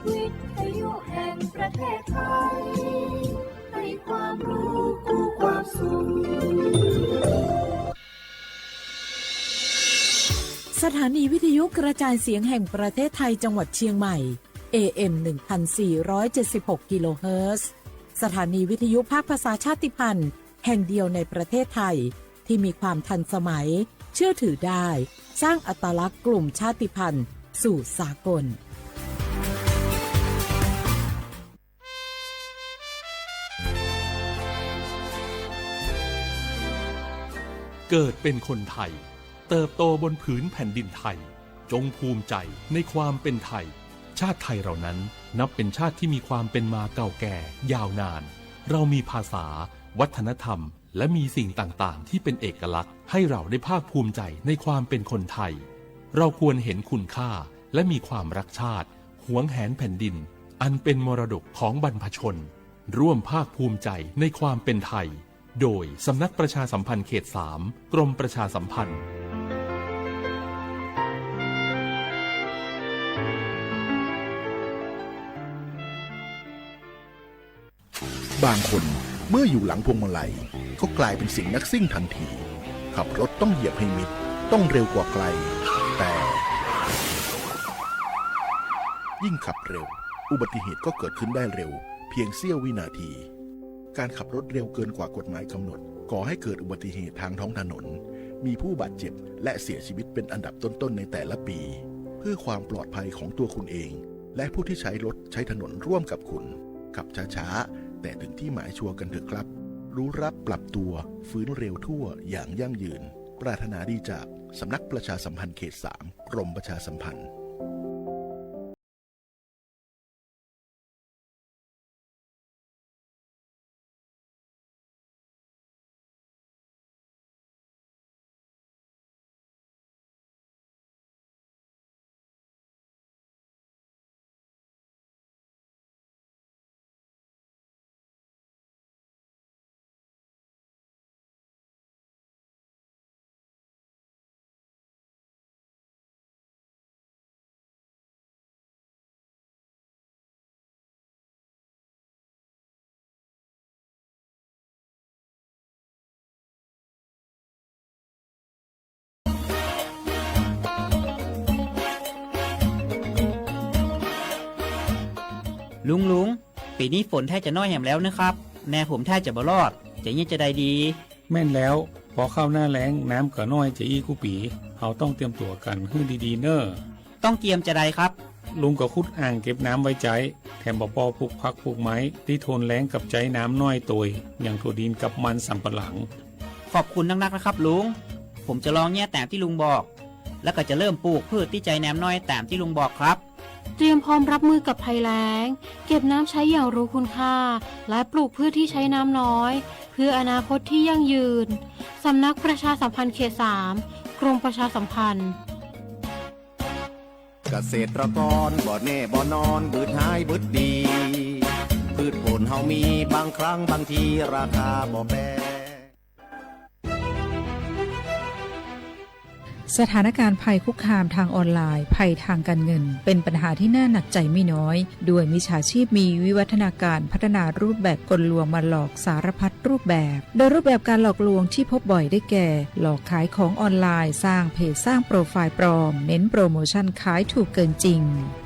วิทยุแห่งประเทศไทย ให้ความรู้คู่ความสุข สถานีวิทยุกระจายเสียงแห่งประเทศไทยจังหวัดเชียงใหม่ เอเอ็ม หนึ่งพันสี่ร้อยเจ็ดสิบหก กิโลเฮิรตซ์ สถานีวิทยุภาคภาษาชาติพันธุ์แห่งเดียวในประเทศไทย ที่มีความทันสมัย เชื่อถือได้ สร้างอัตลักษณ์กลุ่มชาติพันธุ์สู่สากล เกิดเป็นคนไทย เติบโตบนผืนแผ่นดินไทย จงภูมิใจในความเป็นไทย ชาติไทยเรานั้นนับเป็นชาติที่มีความเป็นมาเก่าแก่ยาวนาน เรามีภาษา วัฒนธรรม และมีสิ่งต่างๆ ที่เป็นเอกลักษณ์ ให้เราได้ภาคภูมิใจในความเป็นคนไทย เราควรเห็นคุณค่า และมีความรักชาติ หวงแหนแผ่นดิน อันเป็นมรดกของบรรพชน ร่วมภาคภูมิใจในความเป็นไทย โดยสำนักประชาสัมพันธ์เขตสาม กรมประชาสัมพันธ์ บางคนเมื่ออยู่หลังพวงมาลัย ก็กลายเป็นเสียงนักซิ่งทันที ขับรถต้องเหยียบให้มิด ต้องเร็วกว่าใคร แต่ ยิ่งขับเร็ว อุบัติเหตุก็เกิดขึ้นได้เร็ว เพียงเสี้ยววินาที การขับรถเร็วเกินกว่ากฎหมายกำหนด ก่อให้เกิดอุบัติเหตุทางท้องถนน มีผู้บาดเจ็บ และเสียชีวิตเป็นอันดับต้นๆ ในแต่ละปี เพื่อความปลอดภัยของตัวคุณเอง และผู้ที่ใช้รถใช้ถนนร่วมกับคุณ ขับช้าๆ แต่ถึงที่หมายชัวร์กันเถอะครับ รู้รักปรับตัว ฟื้นเร็วทั่วอย่างยั่งยืน ปรารถนาดีจากสำนักประชาสัมพันธ์เขตสาม กรมประชาสัมพันธ์ ลุง ลุง ปีนี้ฝนแทบจะน้อยแหมแล้วนะครับ แนผมแทบจะบ่รอด จะเยียะจะใดดี แม่นแล้ว พอเข้าหน้าแล้ง น้ำก็น้อยจะอี้กู้ปี เฮาต้องเตรียมตั๋วกั๋นหื้อดีๆ เน่อ ต้องเตรียมจะใดครับ ลุงก็ขุดอ่างเก็บน้ำไว้ใจ๊ แถมบ่อปอปลูกผักปลูกไม้ ตี้ทนแล้งกับใจ๊น้ำน้อยตวย อย่างถั่วดินกับมันสำปะหลัง ขอบคุณนักๆ นะครับลุง ผมจะลองเยียะแต๋มตี้ลุงบอก แล้วก็จะเริ่มปลูกพืชตี้ใจ๊น้ำน้อยแต๋มตี้ลุงบอกครับ เตรียมพร้อมรับมือกับภัยแล้ง เก็บน้ำใช้อย่างรู้คุณค่า และปลูกพืชที่ใช้น้ำน้อย เพื่ออนาคตที่ยั่งยืน สำนักประชาสัมพันธ์เขตสาม กรมประชาสัมพันธ์ เกษตรกรบ่แน่บ่นอน บืดหายบืดดี พืชผลเฮามี บางครั้งบางทีราคาบ่แปร สถานการณ์ภัยคุกคามทางออนไลน์ ภัยทางการเงิน เป็นปัญหาที่น่าหนักใจไม่น้อย ด้วยมิจฉาชีพมีวิวัฒนาการพัฒนารูปแบบกลลวงมาหลอกสารพัดรูปแบบ โดยรูปแบบการหลอกลวงที่พบบ่อยได้แก่ หลอกขายของออนไลน์ สร้างเพจ สร้างโปรไฟล์ปลอม เน้นโปรโมชั่นขายถูกเกินจริง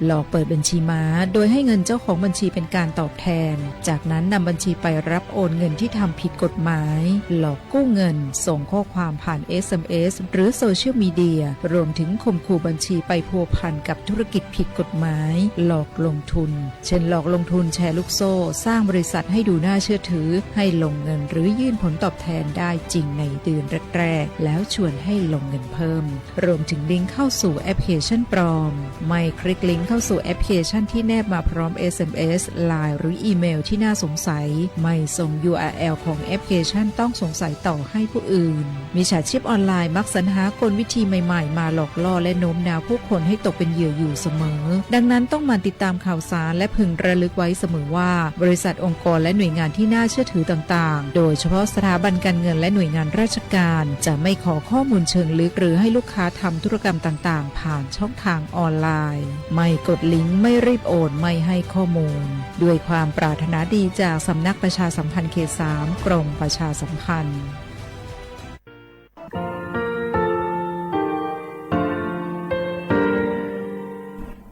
หลอกเปิดบัญชีม้า โดยให้เงินเจ้าของบัญชีเป็นการตอบแทน จากนั้นนำบัญชีไปรับโอนเงินที่ทำผิดกฎหมาย หลอกกู้เงิน ส่งข้อความผ่าน เอสเอ็มเอส หรือโซเชียลมีเดีย รวมถึงข่มขู่บัญชีไปพัวพันกับธุรกิจผิดกฎหมาย หลอกลงทุน เช่น หลอกลงทุนแชร์ลูกโซ่ สร้างบริษัทให้ดูน่าเชื่อถือ ให้ลงเงินหรือยื่นผลตอบแทนได้จริงในเดือนแรกๆ แล้วชวนให้ลงเงินเพิ่ม รวมถึงลิงก์เข้าสู่แอปพลิเคชันปลอม ไม่คลิกลิงก์เข้าสู่แอปพลิเคชันที่แนบมาพร้อม เอสเอ็มเอส ไลน์ หรืออีเมลที่น่าสงสัย ไม่ส่ง ยูอาร์แอล ของแอปพลิเคชันต้องสงสัยต่อให้ผู้อื่น มิจฉาชีพออนไลน์มักสรรหากลวิธี ใหม่ๆ มาหลอกล่อและโน้มน้าวผู้คนให้ตกเป็นเหยื่ออยู่เสมอ ดังนั้นต้องหมั่นติดตามข่าวสารและพึงระลึกไว้เสมอว่า บริษัท องค์กร และหน่วยงานที่น่าเชื่อถือต่างๆ โดยเฉพาะสถาบันการเงินและหน่วยงานราชการ จะไม่ขอข้อมูลเชิงลึกหรือให้ลูกค้าทำธุรกรรมต่างๆ ผ่านช่องทางออนไลน์ ไม่กดลิงก์ ไม่รีบโอน ไม่ให้ข้อมูล ด้วยความปรารถนาดีจากสำนักประชาสัมพันธ์เขตสาม กรมประชาสัมพันธ์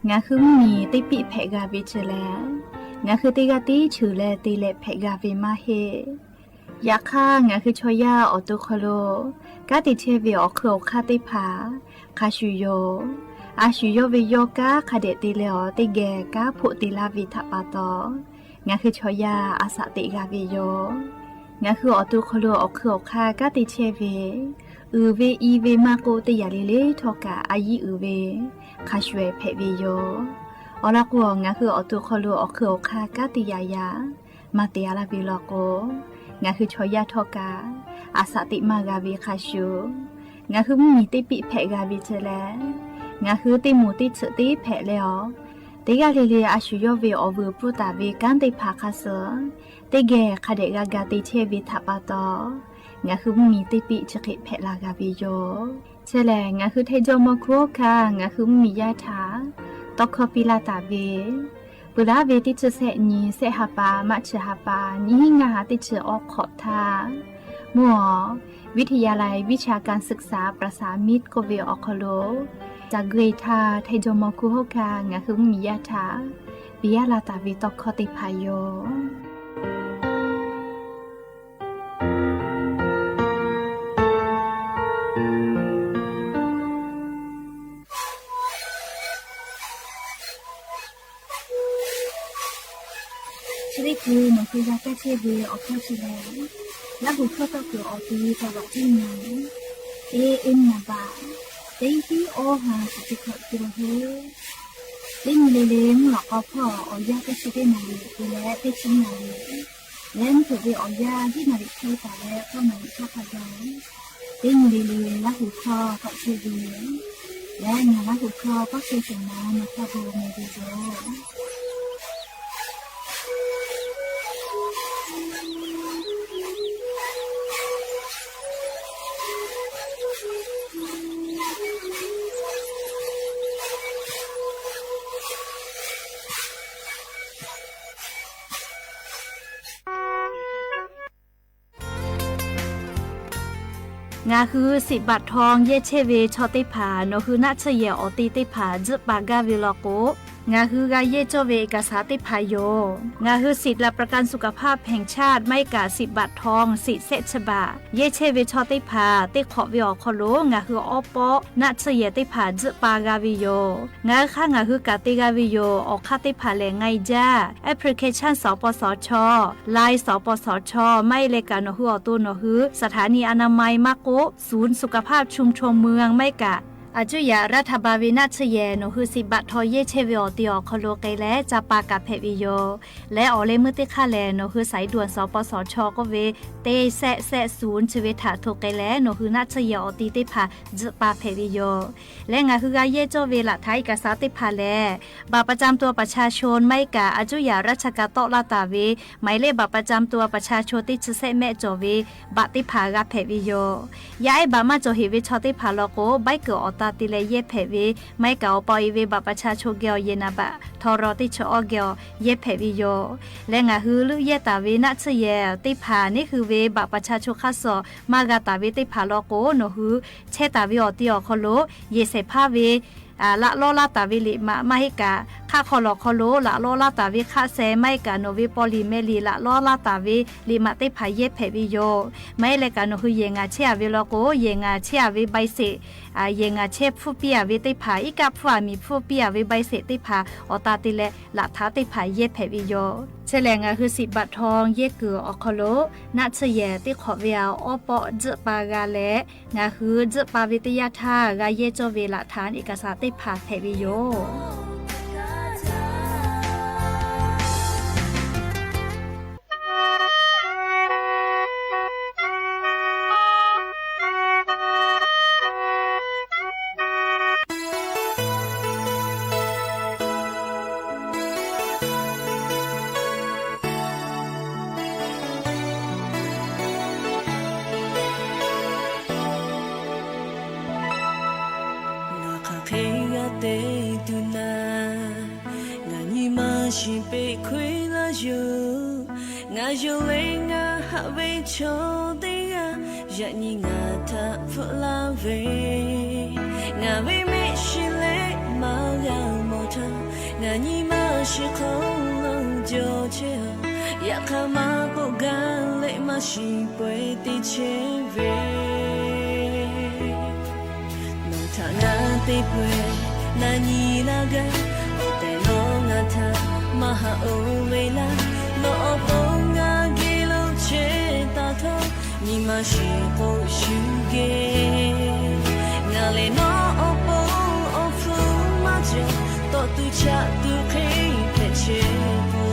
Ngaˬ hui mvuhˇ miˬ teˇ piˆ hpehꞈ g'a ve chi lehˬ, ngaˬ hui teˇ g'aˇ tiˉ cheuˬ leh te leh hpehꞈ g'a ve maˇ heˆ. Yaꞈ hk'aˇ, ngaˬ hui chaw yaˇ awˬ to hk'aw lo kanˉ te chehˇ ve awˬ hk'eun awˬ hk'aˇ teˇ hpaˍ hk'a shuˍ yoˬ. A shu yawˇ ve yawˇ kanˉ hk'a dehꞈ te leh awˬ teˇ geh kanˉ hpoˆ te laˇ ve htaꞈ pa taw, ngaˬ hui chaw yaˇ a shaꞈ teꞈ g'a ve yoˬ. Ngaˬ hui awˬ to hk'aw lo awˬ hk'eun awˬ hk'aˇ kanˉ te chehˇ ve, uiˍ ve i ve maˇ k'oˆ, teˇ yanˇ le le htawˇ kaꞈ a yiˉ uiˍ ve hk'a shuˍ ehˍ hpehꞈ ve yoˬ. Awˬ lawn k'o, ngaˬ hui awˬ to hk'aw lo awˬ hk'eun awˬ hk'aˇ kanˉ te yaꞈ yaꞈ maˇ te a laˇ ve law k'o, ngaˬ hui chaw yaˇ htawˇ kaꞈ a shaꞈ teꞈ maˇ g'a ve hk'a shuˍ, ngaˬ hui mvuhˇ miˬ teˇ piˆ hpehꞈ g'a ve chi lehˬ, ngaˬ hui teˇ moˍ teˇ tsuhꞈ teˇ hpehꞈ leh awˬ, teˇ g'aˇ le le a shu yawˇ ve awˬ vuiˬ pfuhˇ taˍ ve kanˉ teˇ hpaˍ hk'a suh teˇ geh hk'a dehꞈ g'a ga te chehˇ ve htaꞈ pa taw, ngaˬ hui mvuhˇ miˬ teˇ piˆ chi hk'e hpehꞈ la g'a ve yoˬ. Chi lehˬ, ngaˬ hui Htaiˇ jawˇ mawˇ hkuˇ hawˉ hkanˇ ngaˬ hui mvuhˇ miˬ yaˇ htaꞈ tawˇ hkawˇ piˇ laˇ taˍ ve, peuˬ laˉ ve teˇ chi sehˆ nyi, sehˆ ha pa, maˇ chi ha pa, nyiˇ hinˉ ngaˇ ha teˇ chi awˬ hk'awꞈ htaˇ, mvuhˇ awˬ วิทยาลัยวิชาการศึกษาประสามิตร k'oˆ ve awˬ hk'aw lo, ca gui htaˇ Htaiˇ jawˇ mawˇ hkuˇ hawˉ hkanˇ ngaˬ hui mvuhˇ miˬ yaˇ htaꞈ piˇ laˇ taˍ ve tawˇ hkawˇ teˇ hpaˍ yoˬ. Chi teˇ hkui nawˬ hui g'a kaˇ chehˇ ve awˬ hkawˇ chi lehˬ, Laˇ huˍ hkawˇ tawˇ kuiˬ awˬ ti ca vaꞈ teˇ nyi, teˇ eˉ naˍ baꞈ, teˇ hiˉ awˇ ha shiˍ teˇ hkawꞈ te la hoˉ. Teˇ nyi le le mvuhˇ lawꞈ k'aw hpawˇ awˬ yanˇ teˇ chi teˇ naˍ riˍ te leh teˇ chi naˍ riˍ, leh mvuhˇ hpeuꞈ ve awˬ yanˇ hiˉ naˍ riˍ hk'e taˍ leh k'awˇ naˍ riˍ hk'aˇ hk'a gaˬ, teˇ nyi le le Laˇ huˍ hkawˇ tawˆ chehˇ ve, leh ngaˬ Laˇ huˍ hkawˇ tawˆ chehˇ shehˍ ma nawˬ hk'a gu meh ve yoˬ. Ngaˬ hui siꞈ baꞈ htaw yehˇ chehˇ ve chaw teˇ hpaˍ nawˬ hui naˆ tsuhˇ yehˬ awˬ te teˇ hpaˍ tzuhˆ pa gaˇ ve law k'o, ngaˬ hui g'a yehˇ cawˇ ve เอกสาร teˇ hpaˍ yoˬ. Ngaˬ hui สิทธิ์หลักประกันสุขภาพแห่งชาติ maˇ heˆ kaꞈ siꞈ baꞈ htaw siꞈ sehˆ chi baꞈ yehˇ chehˇ ve chaw teˇ hpaˍ teˇ hk'awꞈ ve awˬ hk'aw lo ngaˬ hui awˉ pawˆ naˆ tsuhˇ yehˬ teˇ hpaˍ tzuhˆ pa g'a ve yoˬ. Ngaˬ hui hk'aˇ ngaˬ hui kaꞈ te g'a ve yoˬ. Awˬ hk'aˇ teˇ hpaˍ lehˬ, ไงจ้า application สปสช, Line สปสช, maˇ heˆ leh kaꞈ nawˬ hui awˬ to nawˬ hui สถานีอนามัย maˇ k'oˆ ศูนย์สุขภาพชุมชนเมือง maˇ heˆ kaꞈ อายุ yaꞈ รัฐบาล ve naˆ tsuhˇ yehˬ nawˬ hui siꞈ baꞈ htaw yehˇ chehˇ ve awˬ te awˬ hk'aw lo k'ai leh ca pa kaꞈ hpehꞈ ve yoˬ. Leh awˬ leh meuˇ teˇ hk'aˇ lehˬ, nawˬ hui สายด่วน สปสช k'oˆ ve teˇ sehˆ sehˆ ศูนย์ chi ve htaꞈ hto k'ai leh nawˬ hui naˆ tsuhˇ yehˬ awˬ te teˇ hpaˍ tzuhˆ pa hpehꞈ ve yoˬ. Leh ngaˬ hui g'a yehˇ cawˇ ve หลักฐาน เอกสาร teˇ hpaˍ lehˬ, บัตรประจำตัวประชาชน maˇ heˆ kaꞈ อายุ yaꞈ ราชการ tawˆ laˇ taˍ ve หมายเลขบัตรประจำตัวประชาชน teˇ chi sehˆ mehˆ cawˬ ve baꞈ teˇ hpaˍ g'a hpehꞈ ve yoˬ. Yaˇ ehˉ baꞈ maˇ cawˬ heꞈ ve chaw teˇ hpaˍ law k'o, ใบเกิด awˬ ta te leh yehˇ hpehꞈ ve, maˇ heˆ kaꞈ awˬ pa awˬ e ve baꞈ ประชาชน geh awˬ yehˬ naˍ baꞈ htaw raw teˇ chi awˇ geh awˬ yehˇ hpehꞈ ve yoˬ. Leh ngaˬ hui leuˆ yehˇ taˍ ve naˆ tsuhˇ yehˬ teˇ hpaˍ neˉ hui ve baꞈ ประชาชน hk'aˇ suh maˇ g'a taˍ ve teˇ hpaˍ law k'o, nawˬ hui chehˇ taˍ ve awˬ te awˬ hk'aw lo yehˬ shehˍ hpaˇ ve laꞈ lawˉ laˇ taˍ ve liꞈ maꞈ maˇ heˆ kaꞈ, hk'aˆ hk'aw lawˬ hk'aw lo laꞈ lawˉ laˇ taˍ ve hk'aˆ sheh maˇ heˆ kaꞈ, nawˬ ve paw liꞈ meh liꞈ laꞈ lawˉ laˇ taˍ ve liꞈ maꞈ teˇ hpaˍ yehˇ hpehꞈ ve yoˬ. Maˇ heˆ leh kaꞈ nawˬ hui yehˬ ngaˬ chehˇ a ve law k'o, yehˬ ngaˬ chehˇ a ve ใบเสร็จ, yehˬ ngaˬ chehˇ hpfuhˇ piˇ a ve teˇ hpaˍ, iˉ kaˆ hpfuhˇ a miˬ hpfuhˇ piˇ a ve ใบเสร็จ teˇ hpaˍ awˬ ta te leh laꞈ htaꞈ teˇ hpaˍ yehˇ hpehꞈ ve yoˬ. Chi lehˬ, ngaˬ hui siꞈ baꞈ htaw yehˇ kuiˬ awˬ hk'aw lo naˆ tsuhˇ yehˬ teˇ hk'awꞈ ve awˉ pawˆ tzuhˆ pa g'a leh, ngaˬ hui tzuhˆ pa ve teˇ yanˇ htaˇ g'a yehˇ cawˇ ve หลักฐาน เอกสาร teˇ hpaˍ hpehꞈ ve yoˬ. Shiˍ peꞈ hkui laˇ yoˬ. Ngaˬ yonˍ leh ngaˬ haꞈ ve chaw teˇ g'aˇ, yaꞈ nyi ngaˬ htaꞈ hpfuhˆ laˇ ve, ngaˬ ve mehˆ shiˍ leh maˇ g'a mawˬ htaˇ, ngaˬ nyi ma shiˍ hk'aw lo jawˬ chehˇ-a. Yaꞈ hk'aˇ maˇ k'oˆ gaˇ leh maˇ shiˍ pawehˇ teˇ chehˇ ve. Nawˬ htaꞈ ngaˬ te peuˬ, na nyi laˇ gaˇ. Awˬ tehˬ nawˬ ngaˬ htaꞈ maˇ haꞈ oˇ ve laˇ. Nawˬ awˬ pon ngaˬ geh lo chehˇ taˍ htawˇ, nyi ma shiˍ k'o shuˍ geh. Ngaˬ lehˬ nawˬ awˬ pon awˬ hpfuhˇ maˇ cawˬ. Tawˆ tuˬ chaꞈ tuˬ hk'e hpehꞈ chehˇ k'o,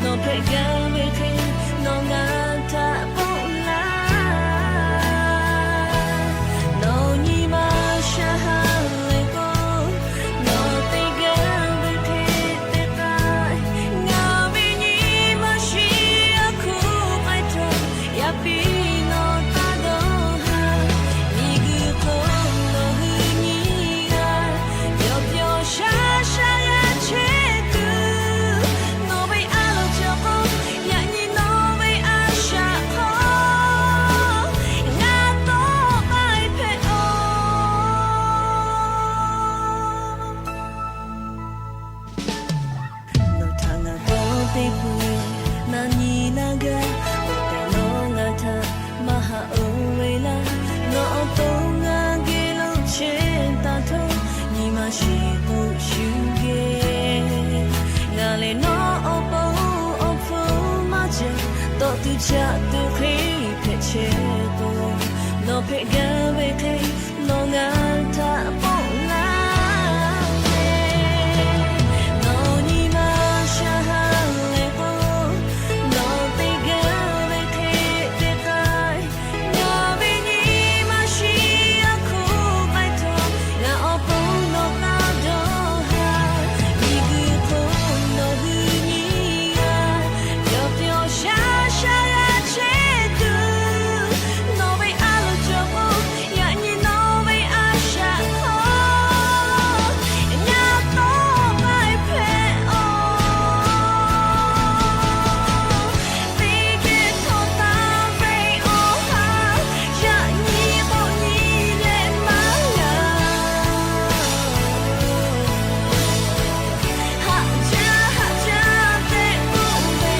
nawˬ hpehꞈ gaˇ ve hk'e nawˬ ngaˬ htaꞈ k'oˆ laˇ. Nawˬ nyi ma shaˍ ha lehˬ k'o, nawˬ te gaˇ ve hk'e te k'ai. Ngaˬ ve nyi ma shiˍ a hkuˇ k'ai htawˇ, yaꞈ piˇ nawˬ taˇ dawˇ haˍ. Miˬguiˬ hk'oˆ nawˬ hui nyi g'a, yawˬ pyawˬ shaˉ shaˉ g'a chehˇ tuˬ, nawˬ ve a loˍ cawˬ k'o, yaꞈ nyi nawˬ ve a shaꞈ hk'aw ngaˬ tawˆ k'ai hpehꞈ-oˬ. Nawˬ htaꞈ ngaˬ dawˇ te peuˬ, na nyi laˇ gaˇ. Awˬ tehˬ nawˬ ngaˬ htaꞈ maˇ haꞈ oˇ ve laˇ. Nawˬ awˬ to ngaˬ geh lo chehˇ taˍ htawˇ, nyi ma shiˍ k'o shuˍ geh. Ngaˬ lehˬ nawˬ awˬ pon awˬ hpfuhˇ maˇ cawˬ. Tawˆ tuˬ chaꞈ tuˬ hk'e hpehꞈ chehˇ k'o, nawˬ hpehꞈ gaˇ ve hk'e nawˬ ngaˬ htaꞈ k'oˆ laˇ ve. Nawˬ nyi ma shaˍ ha lehˬ k'o, nawˬ te gaˇ ve hk'e te k'ai. Ngaˬ ve nyi ma shiˍ a hkuˇ k'ai htawˇ, ngaˬ awˬ pon nawˬ taˇ dawˇ haˍ. Miˬguiˬ hk'oˆ nawˬ hui nyi g'a, yawˬ pyawˬ shaˉ shaˉ g'a chehˇ tuˬ, nawˬ ve a loˍ cawˬ k'o, yaꞈ nyi nawˬ ve a shaꞈ hk'aw ngaˬ tawˆ k'ai hpehꞈ-oˬ. Teˇ geh htawˇ taˍ ve awˬ ha, yaꞈ nyi k'awꞈ nyi leh maˇ g'a. Haꞈ jaˇ haꞈ jaˇ tehꞈ k'oˆ ve,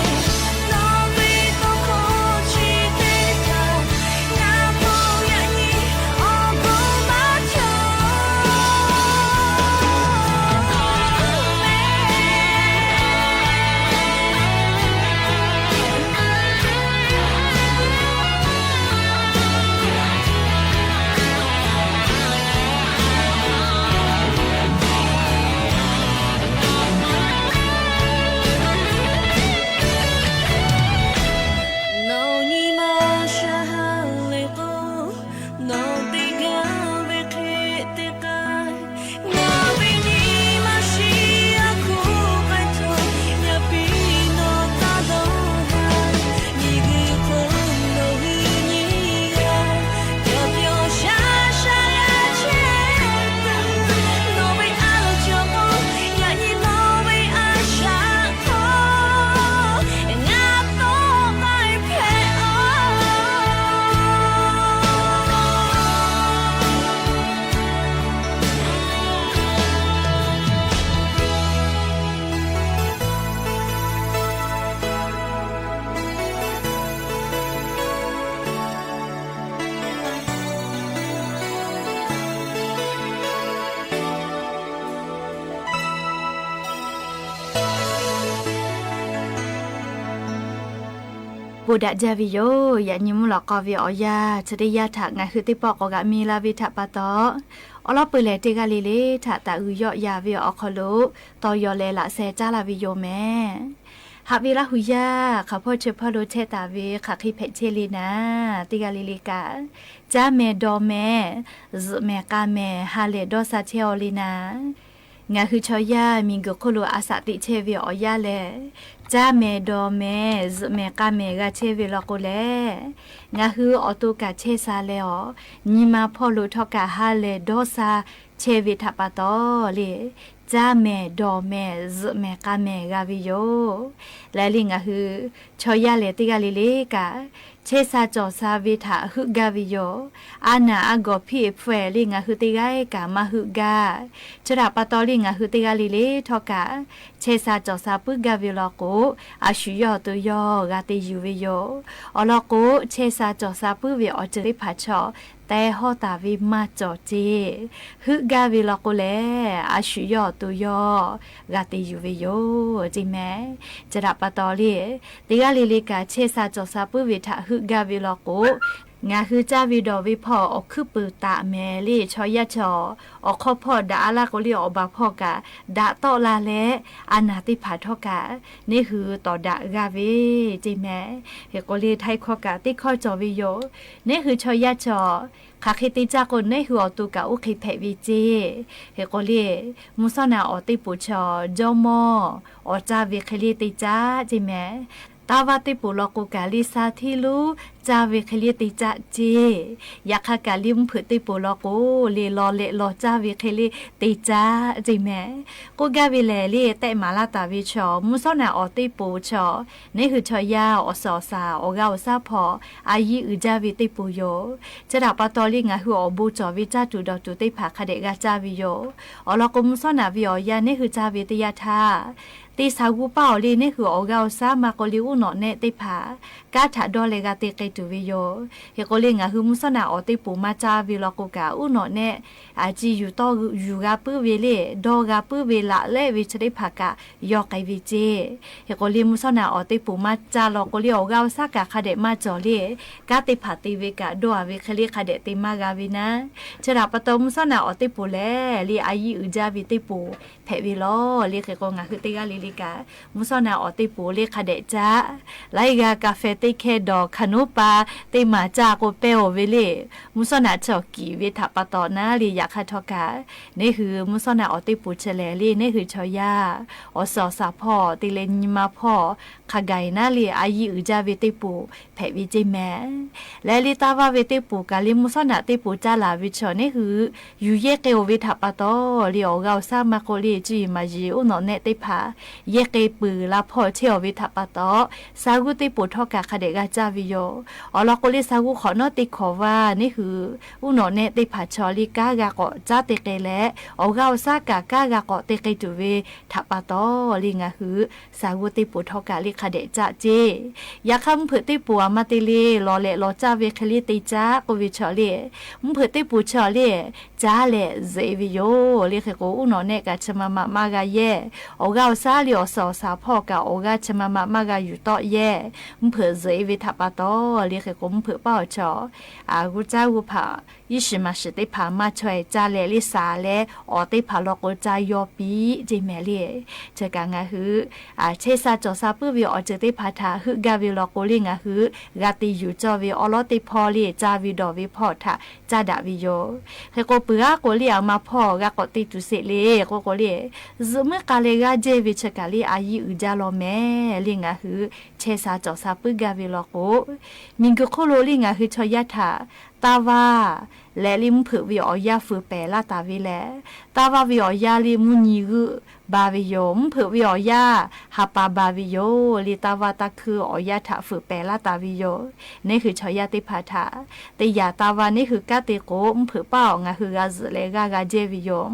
nawˬ ve tawˇ hkawˇ chi teˇ hpaˍ, ngaˬ hk'aw yaꞈ nyi awˬ bon maˇ cawˬ. Nawˬ nyi ma shaˍ ha lehˬ k'o, nawˬ te gaˇ ve hk'e te k'ai. Ngaˬ ve nyi ma shiˍ a hkuˇ k'ai htawˇ, yaꞈ piˇ nawˬ taˇ dawˇ haˍ. Miˬguiˬ hk'oˆ nawˬ hui nyi g'a, yawˬ pyawˬ shaˉ shaˉ g'a chehˇ tuˬ, nawˬ ve a loˍ cawˬ k'o, yaꞈ nyi nawˬ ve a shaꞈ hk'aw ngaˬ tawˆ k'ai hpehꞈ-oˬ. Bon daꞈ jaˇ ve yoˬ. Yaꞈ nyi mvuhˇ lawꞈ k'aw ve awˬ yanˇ chi teˇ yanˇ htaꞈ ngaˬ hui teˇ pawˆ k'awꞈ g'aꞈ mi la ve htaꞈ pa taw, awˬ lawn peuˬ lehˬ teˇ g'aˇ le le htaꞈ taˍ uiˍ yawˆ yan ve awˬ hk'aw lo tawˇ yaw leh laꞈ sheh caˉ laˇ ve yoˬ mehˍ. Haꞈ ve Laˇ hu yaˇ, hk'aˬ hpawˇ chi hpawˇ lo chehˇ taˍ ve hk'aˬ hk'e hpehꞈ chehˇ le naˍ, teˇ g'aˇ le le kaꞈ, caˇ mehˍ dawˬ mehˍ, zuhꞈ mehˍ k'a mehˍ, ha lehˬ dawˇ sha chehˇ-aw le naˍ. Ngaˬ hui chaw yaˇ miˬguiˬ hk'oˆ lo a shaꞈ teꞈ chehˇ ve awˬ yanˇ lehˬ, caˇ mehˍ dawˬ mehˍ, zuhꞈ mehˍ k'a mehˍ g'a chehˇ ve law k'o lehˬ, ngaˬ hui awˬ to kaꞈ chehˇ sha leh awˬ, nyi ma hpawˇ lo htawˇ kaꞈ ha lehˬ dawˇ sha chehˇ ve htaꞈ pa taw le, caˇ mehˍ dawˬ mehˍ zuhꞈ mehˍ k'a mehˍ g'a ve yoˬ. Leh le ngaˬ hui chaw yaˇ lehˬ teˇ g'aˇ le le kaꞈ, chehˇ sha cawˬ sha ve htaꞈ heuˆ gaˇ ve yoˬ. A naˬ a gawˬ hpiˇ hpfuhˇ le ngaˬ hui teˇ g'aˇ kaꞈ maˇ heuˆ gaˇ. Chi htaꞈ pa taw le ngaˬ hui teˇ g'aˇ le le htawˇ kaꞈ, chehˇ sha cawˬ sha puiˉ gaˇ ve law k'o, a shu yawˇ awˬ to yawˇ g'a te yuˬ ve yoˬ. Awˬ lawn k'o, chehˇ sha cawˬ sha puiˉ ve awˬ ceuˬ teˇ hpaˍ chaw teh hawˇ taˍ ve maˇ cawˬ ceˇ. Heuˆ gaˇ ve law k'o lehˬ, a shu yawˇ awˬ to yawˇ g'a te yuˬ ve yoˬ ceˇ mehˍ. Chi htaꞈ pa taw le, teˇ g'aˇ le le kaꞈ chehˇ sha cawˬ sha puiˉ ve htaꞈ heuˆ gaˇ ve law k'o, ngaˬ hui caˇ ve dawˬ ve hpawˇ awˬ hkuiˉ puiˍ taˍ mehˍ le chaw yaˇ chaw, awˬ hk'aw hpawˇ daꞈ a laˇ k'o le awˬ baˬ hpawˇ kaꞈ daꞈ tawˆ la leh, a naˬ teˇ hpaˍ htawˇ kaꞈ neˇ hui tawˍ daꞈ g'a ve ceˇ mehˍ. Hk'e k'o le htaiˍ hkawˇ kaꞈ teˇ hkawˇ cawˬ ve yoˬ. Neˇ hui chaw yaˇ chaw, hk'aˬ hk'e te caˇ k'o neˇ hui awˬ to kaꞈ oˇ hk'e hpehꞈ ve ceˇ. Hk'e k'o le, mvuhˇ shawˉ naꞈ awˬ teˇ poˍ chaw jawˇ mawˇ awˬ caˇ ve hk'e le te caˇ ceˇ mehˍ. Taˇ vaˇ teˇ poˍ law k'o kaꞈ le sa hteˇ lonˉ caˇ ve hk'e le te caˇ ceˇ. Yaꞈ hk'aˇ kaꞈ le mvuhˇ hpeuꞈ teˇ poˍ law k'o le law leh law caˇ ve hk'e le te caˇ ceˇ mehˍ. K'oˆ gaˇ ve lehˬ le tehˆ maˍ laˇ taˍ ve chaw, mvuhˇ shawˉ naꞈ awˬ teˇ poˍ chaw, neˇ hui chaw yaˇ awˬ suhˍ awˬ shaˍ awˬ g'aˇ awˬ shaˉ hpawˇ a yiˇ uiˍ jaˇ ve teˇ poˍ yoˬ. Chi htaꞈ pa taw le ngaˬ hui awˬ bon cawˬ ve caˇ tuˬ dawˬ tuˬ teˇ hpaˍ hk'a dehꞈ g'a caˇ ve yoˬ. Awˬ lawn k'o mvuhˇ shawˉ naꞈ ve awˬ yanˇ neˇ hui caˇ ve teˇ yanˇ htaˇ, te shaˍ g'uˇ paˇ awˬ le neˇ hui awˬ g'aˇ awˬ shaˉ maˇ k'o le uˉ nawꞈ nehˆ teˇ hpaˍ kanˉ htaꞈ dawˇ leh g'a te k'ai tuˬ ve yoˬ. Hk'e k'o le ngaˬ hui mvuhˇ shawˉ naꞈ awˬ teˇ poˍ maˇ caˇ ve law k'o kaꞈ uˉ nawꞈ nehˆ a ciˇ yuˬ tawˆ yuˬ g'a puiˉ ve le, dawˇ g'a puiˉ ve laꞈ lehˆ ve chi teˇ hpaˍ kaꞈ yawˇ k'ai ve ceˇ. Hk'e k'o le mvuhˇ shawˉ naꞈ awˬ teˇ poˍ maˇ caˇ law k'o le awˬ g'aˇ awˬ shaˉ kaꞈ hk'a dehꞈ maˇ cawˬ le, kanˉ teˇ hpaˍ te ve kaꞈ dawˇ a ve hk'e le hk'a dehꞈ te maˇ g'a ve naˉ. Chi htaꞈ pa taw mvuhˇ shawˉ naꞈ awˬ teˇ poˍ lehˬ le a yiˇ uiˍ jaˇ ve teˇ poˍ hpehꞈ ve law le. Hk'e k'o ngaˬ hui teˇ g'aˇ le le kaꞈ mvuhˇ shawˉ naꞈ awˬ teˇ poˍ le hk'a dehꞈ caˇ. Laiˉ g'aˇ ka feh teˇ hkeh dawˬ hkaˍ nuˉ pa teˇ maˬ caˇ k'o pehˇ oˬ ve le. Mvuhˇ shawˉ naꞈ chaw kiˍ ve htaꞈ pa taw naˉ le yaꞈ hk'aˇ htawˇ kaꞈ, neˇ hui mvuhˇ shawˉ naꞈ awˬ teˇ poˍ chi lehˬ le neˇ hui chaw yaˇ awˬ suhˍ awˬ shaˍ hpawˇ te leh nyi ma hpawˇ hk'a gaˬ e naˉ le a yiˇ uiˍ jaˇ ve teˇ poˍ hpehꞈ ve ceˇ mehˍ. Leh le taˇ vaˇ ve teˇ poˍ kaꞈ le mvuhˇ shawˉ naꞈ teˇ poˍ caˇ laˬ ve chaw neˇ hui yuˬ yehˇ k'ai oˬ ve htaꞈ pa taw le awˬ g'aˇ awˬ shaˉ maˇ k'o le cuˇ yiˍ maˍ yiˍ uˉ nawꞈ nehˆ teˇ hpaˍ yehˇ k'ai peuˬ la hpawˇ chehˇ oˬ ve htaꞈ pa taw, shaˍ g'uˇ teˇ poˍ htawˇ kaꞈ hk'a dehꞈ g'a caˇ ve yoˬ. Awˬ lawn k'o le shaˍ g'uˇ hk'awꞈ nawˉ teˇ hkawˍ vaˇ neˇ hui uˉ nawꞈ nehˆ teˇ hpaˍ chaw le kanˉ g'a k'awꞈ caˉ te k'ai leh awˬ g'aˇ awˬ shaˉ kaꞈ kanˉ g'a k'awꞈ te k'ai tuˬ ve htaꞈ pa taw le ngaˬ hui shaˍ g'uˇ teˇ poˍ htawˇ kaꞈ le hk'a dehꞈ caˇ ceˇ. Yaꞈ hk'aˇ mvuhˇ hpeuꞈ teˇ poˍ a ma te le lawˬ leh lawˬ caˇ ve hk'e le te caˇ k'oˆ ve chaw le, mvuhˇ hpeuꞈ teˇ poˍ chaw le caˇ leh zuhꞈ e ve yoˬ le. Hk'e k'o uˉ nawꞈ nehˆ kaꞈ chi ma ma maˇ g'a yehˇ. Awˬ g'aˇ awˬ shaˉ le awˬ suhˍ awˬ shaˍ hpawˇ kaꞈ awˬ g'aˇ chi ma ma maˇ g'a yuˬ tawˆ yehˇ. Mvuhˇ hpeuꞈ zuhꞈ e ve htaꞈ pa taw le hk'e k'o mvuhˇ hpeuꞈ paˇ awˬ chaw g'uˇ caˇ g'uˇ hpaˍ iˉ shiˍ maˍ shiˍ teˇ hpaˍ maˇ chaweh caˇ leh le shaˍ leh awˬ teˇ hpaˍ law k'o caˇ yaw piˇ ceˇ mehˍ le. Chi kaꞈ ngaˬ hui chehˇ sha cawˬ sha puiˉ ve awˬ ceuˬ teˇ hpaˍ htaꞈ heuˆ gaˇ ve law k'o le ngaˬ hui g'a te yuˬ cawˇ ve awˉ lawˉ teˇ hpawˇ le caˇ ve dawˬ ve hpawˇ htaꞈ caˇ daꞈ ve yoˬ. Hk'e k'o peuˬ aˉ k'o le aˬ ma hpawˇ g'a k'awꞈ te tuˬ sheˍ le k'oˆ k'o le, zuhꞈ muiˉ k'a leh g'aˇ jehˇ ve chi kaꞈ le a yiˇ uiˍ jaˇ law mehˍ le. Ngaˬ hui chehˇ sha cawˬ sha puiˉ gaˇ ve law k'o, miˬ guiˬ hk'oˆ lo le ngaˬ hui chaw yaˇ htaꞈ taˇ vaˇ leh le mvuhˇ hpeuꞈ ve awˬ yanˇ fuiˍ pehˍ laˇ taˍ ve lehˬ, taˇ vaˇ ve awˬ yanˇ le mvuhˇ nyi g'euˆ ba ve yoˬ. Mvuhˇ hpeuꞈ ve awˬ yanˇ ha pa ba ve yoˬ le. Taˇ vaˇ taˇ hkuiˇ awˬ yanˇ htaꞈ fuiˍ pehˍ laˇ taˍ ve yoˬ. Neˇ hui chaw yaˇ teˇ hpaˍ htaꞈ teˇ yanˇ taˇ vaˇ neˇ hui kanˉ te k'o mvuhˇ hpeuꞈ paˇ awˬ ngaˬ hui g'a zuhꞈ leh g'aˇ g'a jehˇ ve yoˬ.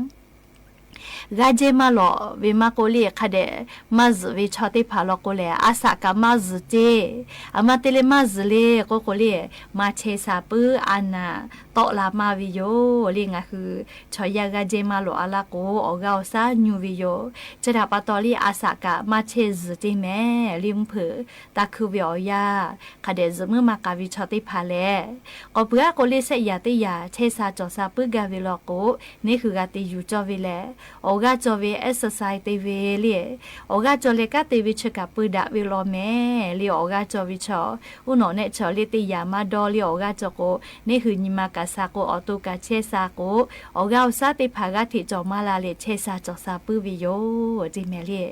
G'aˇ jehˇ maˇ lawꞈ ve maˇ k'oˆ le hk'a dehꞈ maˇ zuhꞈ ve chaw teˇ hpaˍ law k'o lehˬ, a shaꞈ kaꞈ maˇ zuhˬ ceˇ. Aˬ ma te leh maˇ zuhˬ le k'oˆ k'o le, maˇ chehˇ sha puiˉ a naˬ tawˆ la maˇ ve yoˬ le. Ngaˬ hui chaw yaˇ g'aˇ jehˇ maˇ lawꞈ a laˇ k'o, awˬ g'aˇ awˬ shaˉ nyu ve yoˬ. Chi htaꞈ pa taw le a shaꞈ kaꞈ maˇ chehˇ zuhˬ ceˇ mehˍ le. Mvuhˇ hpeuꞈ taˇ hkuiˇ ve awˬ yanˇ hk'a dehꞈ zuhꞈ muiˉ maˇ k'a ve chaw teˇ hpaˍ lehˬ, k'awꞈ peuˬ aˉ k'o le shehˆ yaꞈ teˇ yaꞈ chehˇ sha cawˬ sha puiˉ gaˇ ve law k'o, neˇ hui g'a te yuˬ cawˇ ve lehˬ, awˬ g'aˇ cawˬ ve exercise te ve le, awˬ g'aˇ cawˬ leh kanˉ te ve chi kaꞈ peu daꞈ ve law mehˍ le. Awˬ g'aˇ cawˬ ve chaw, uˉ nawꞈ nehˆ chaw le teˇ yanˇ maˇ dawˇ le awˬ g'aˇ cawˬ k'o, neˇ hui nyi ma kaꞈ sha k'o awˬ to kaꞈ chehˇ sha k'o, awˬ g'aˇ awˬ shaˉ teˇ hpaˍ g'aˇ hteꞈ cawˬ maˇ la leh chehˇ sha cawˬ sha puiˉ ve yoˬ ceˇ mehˍ le.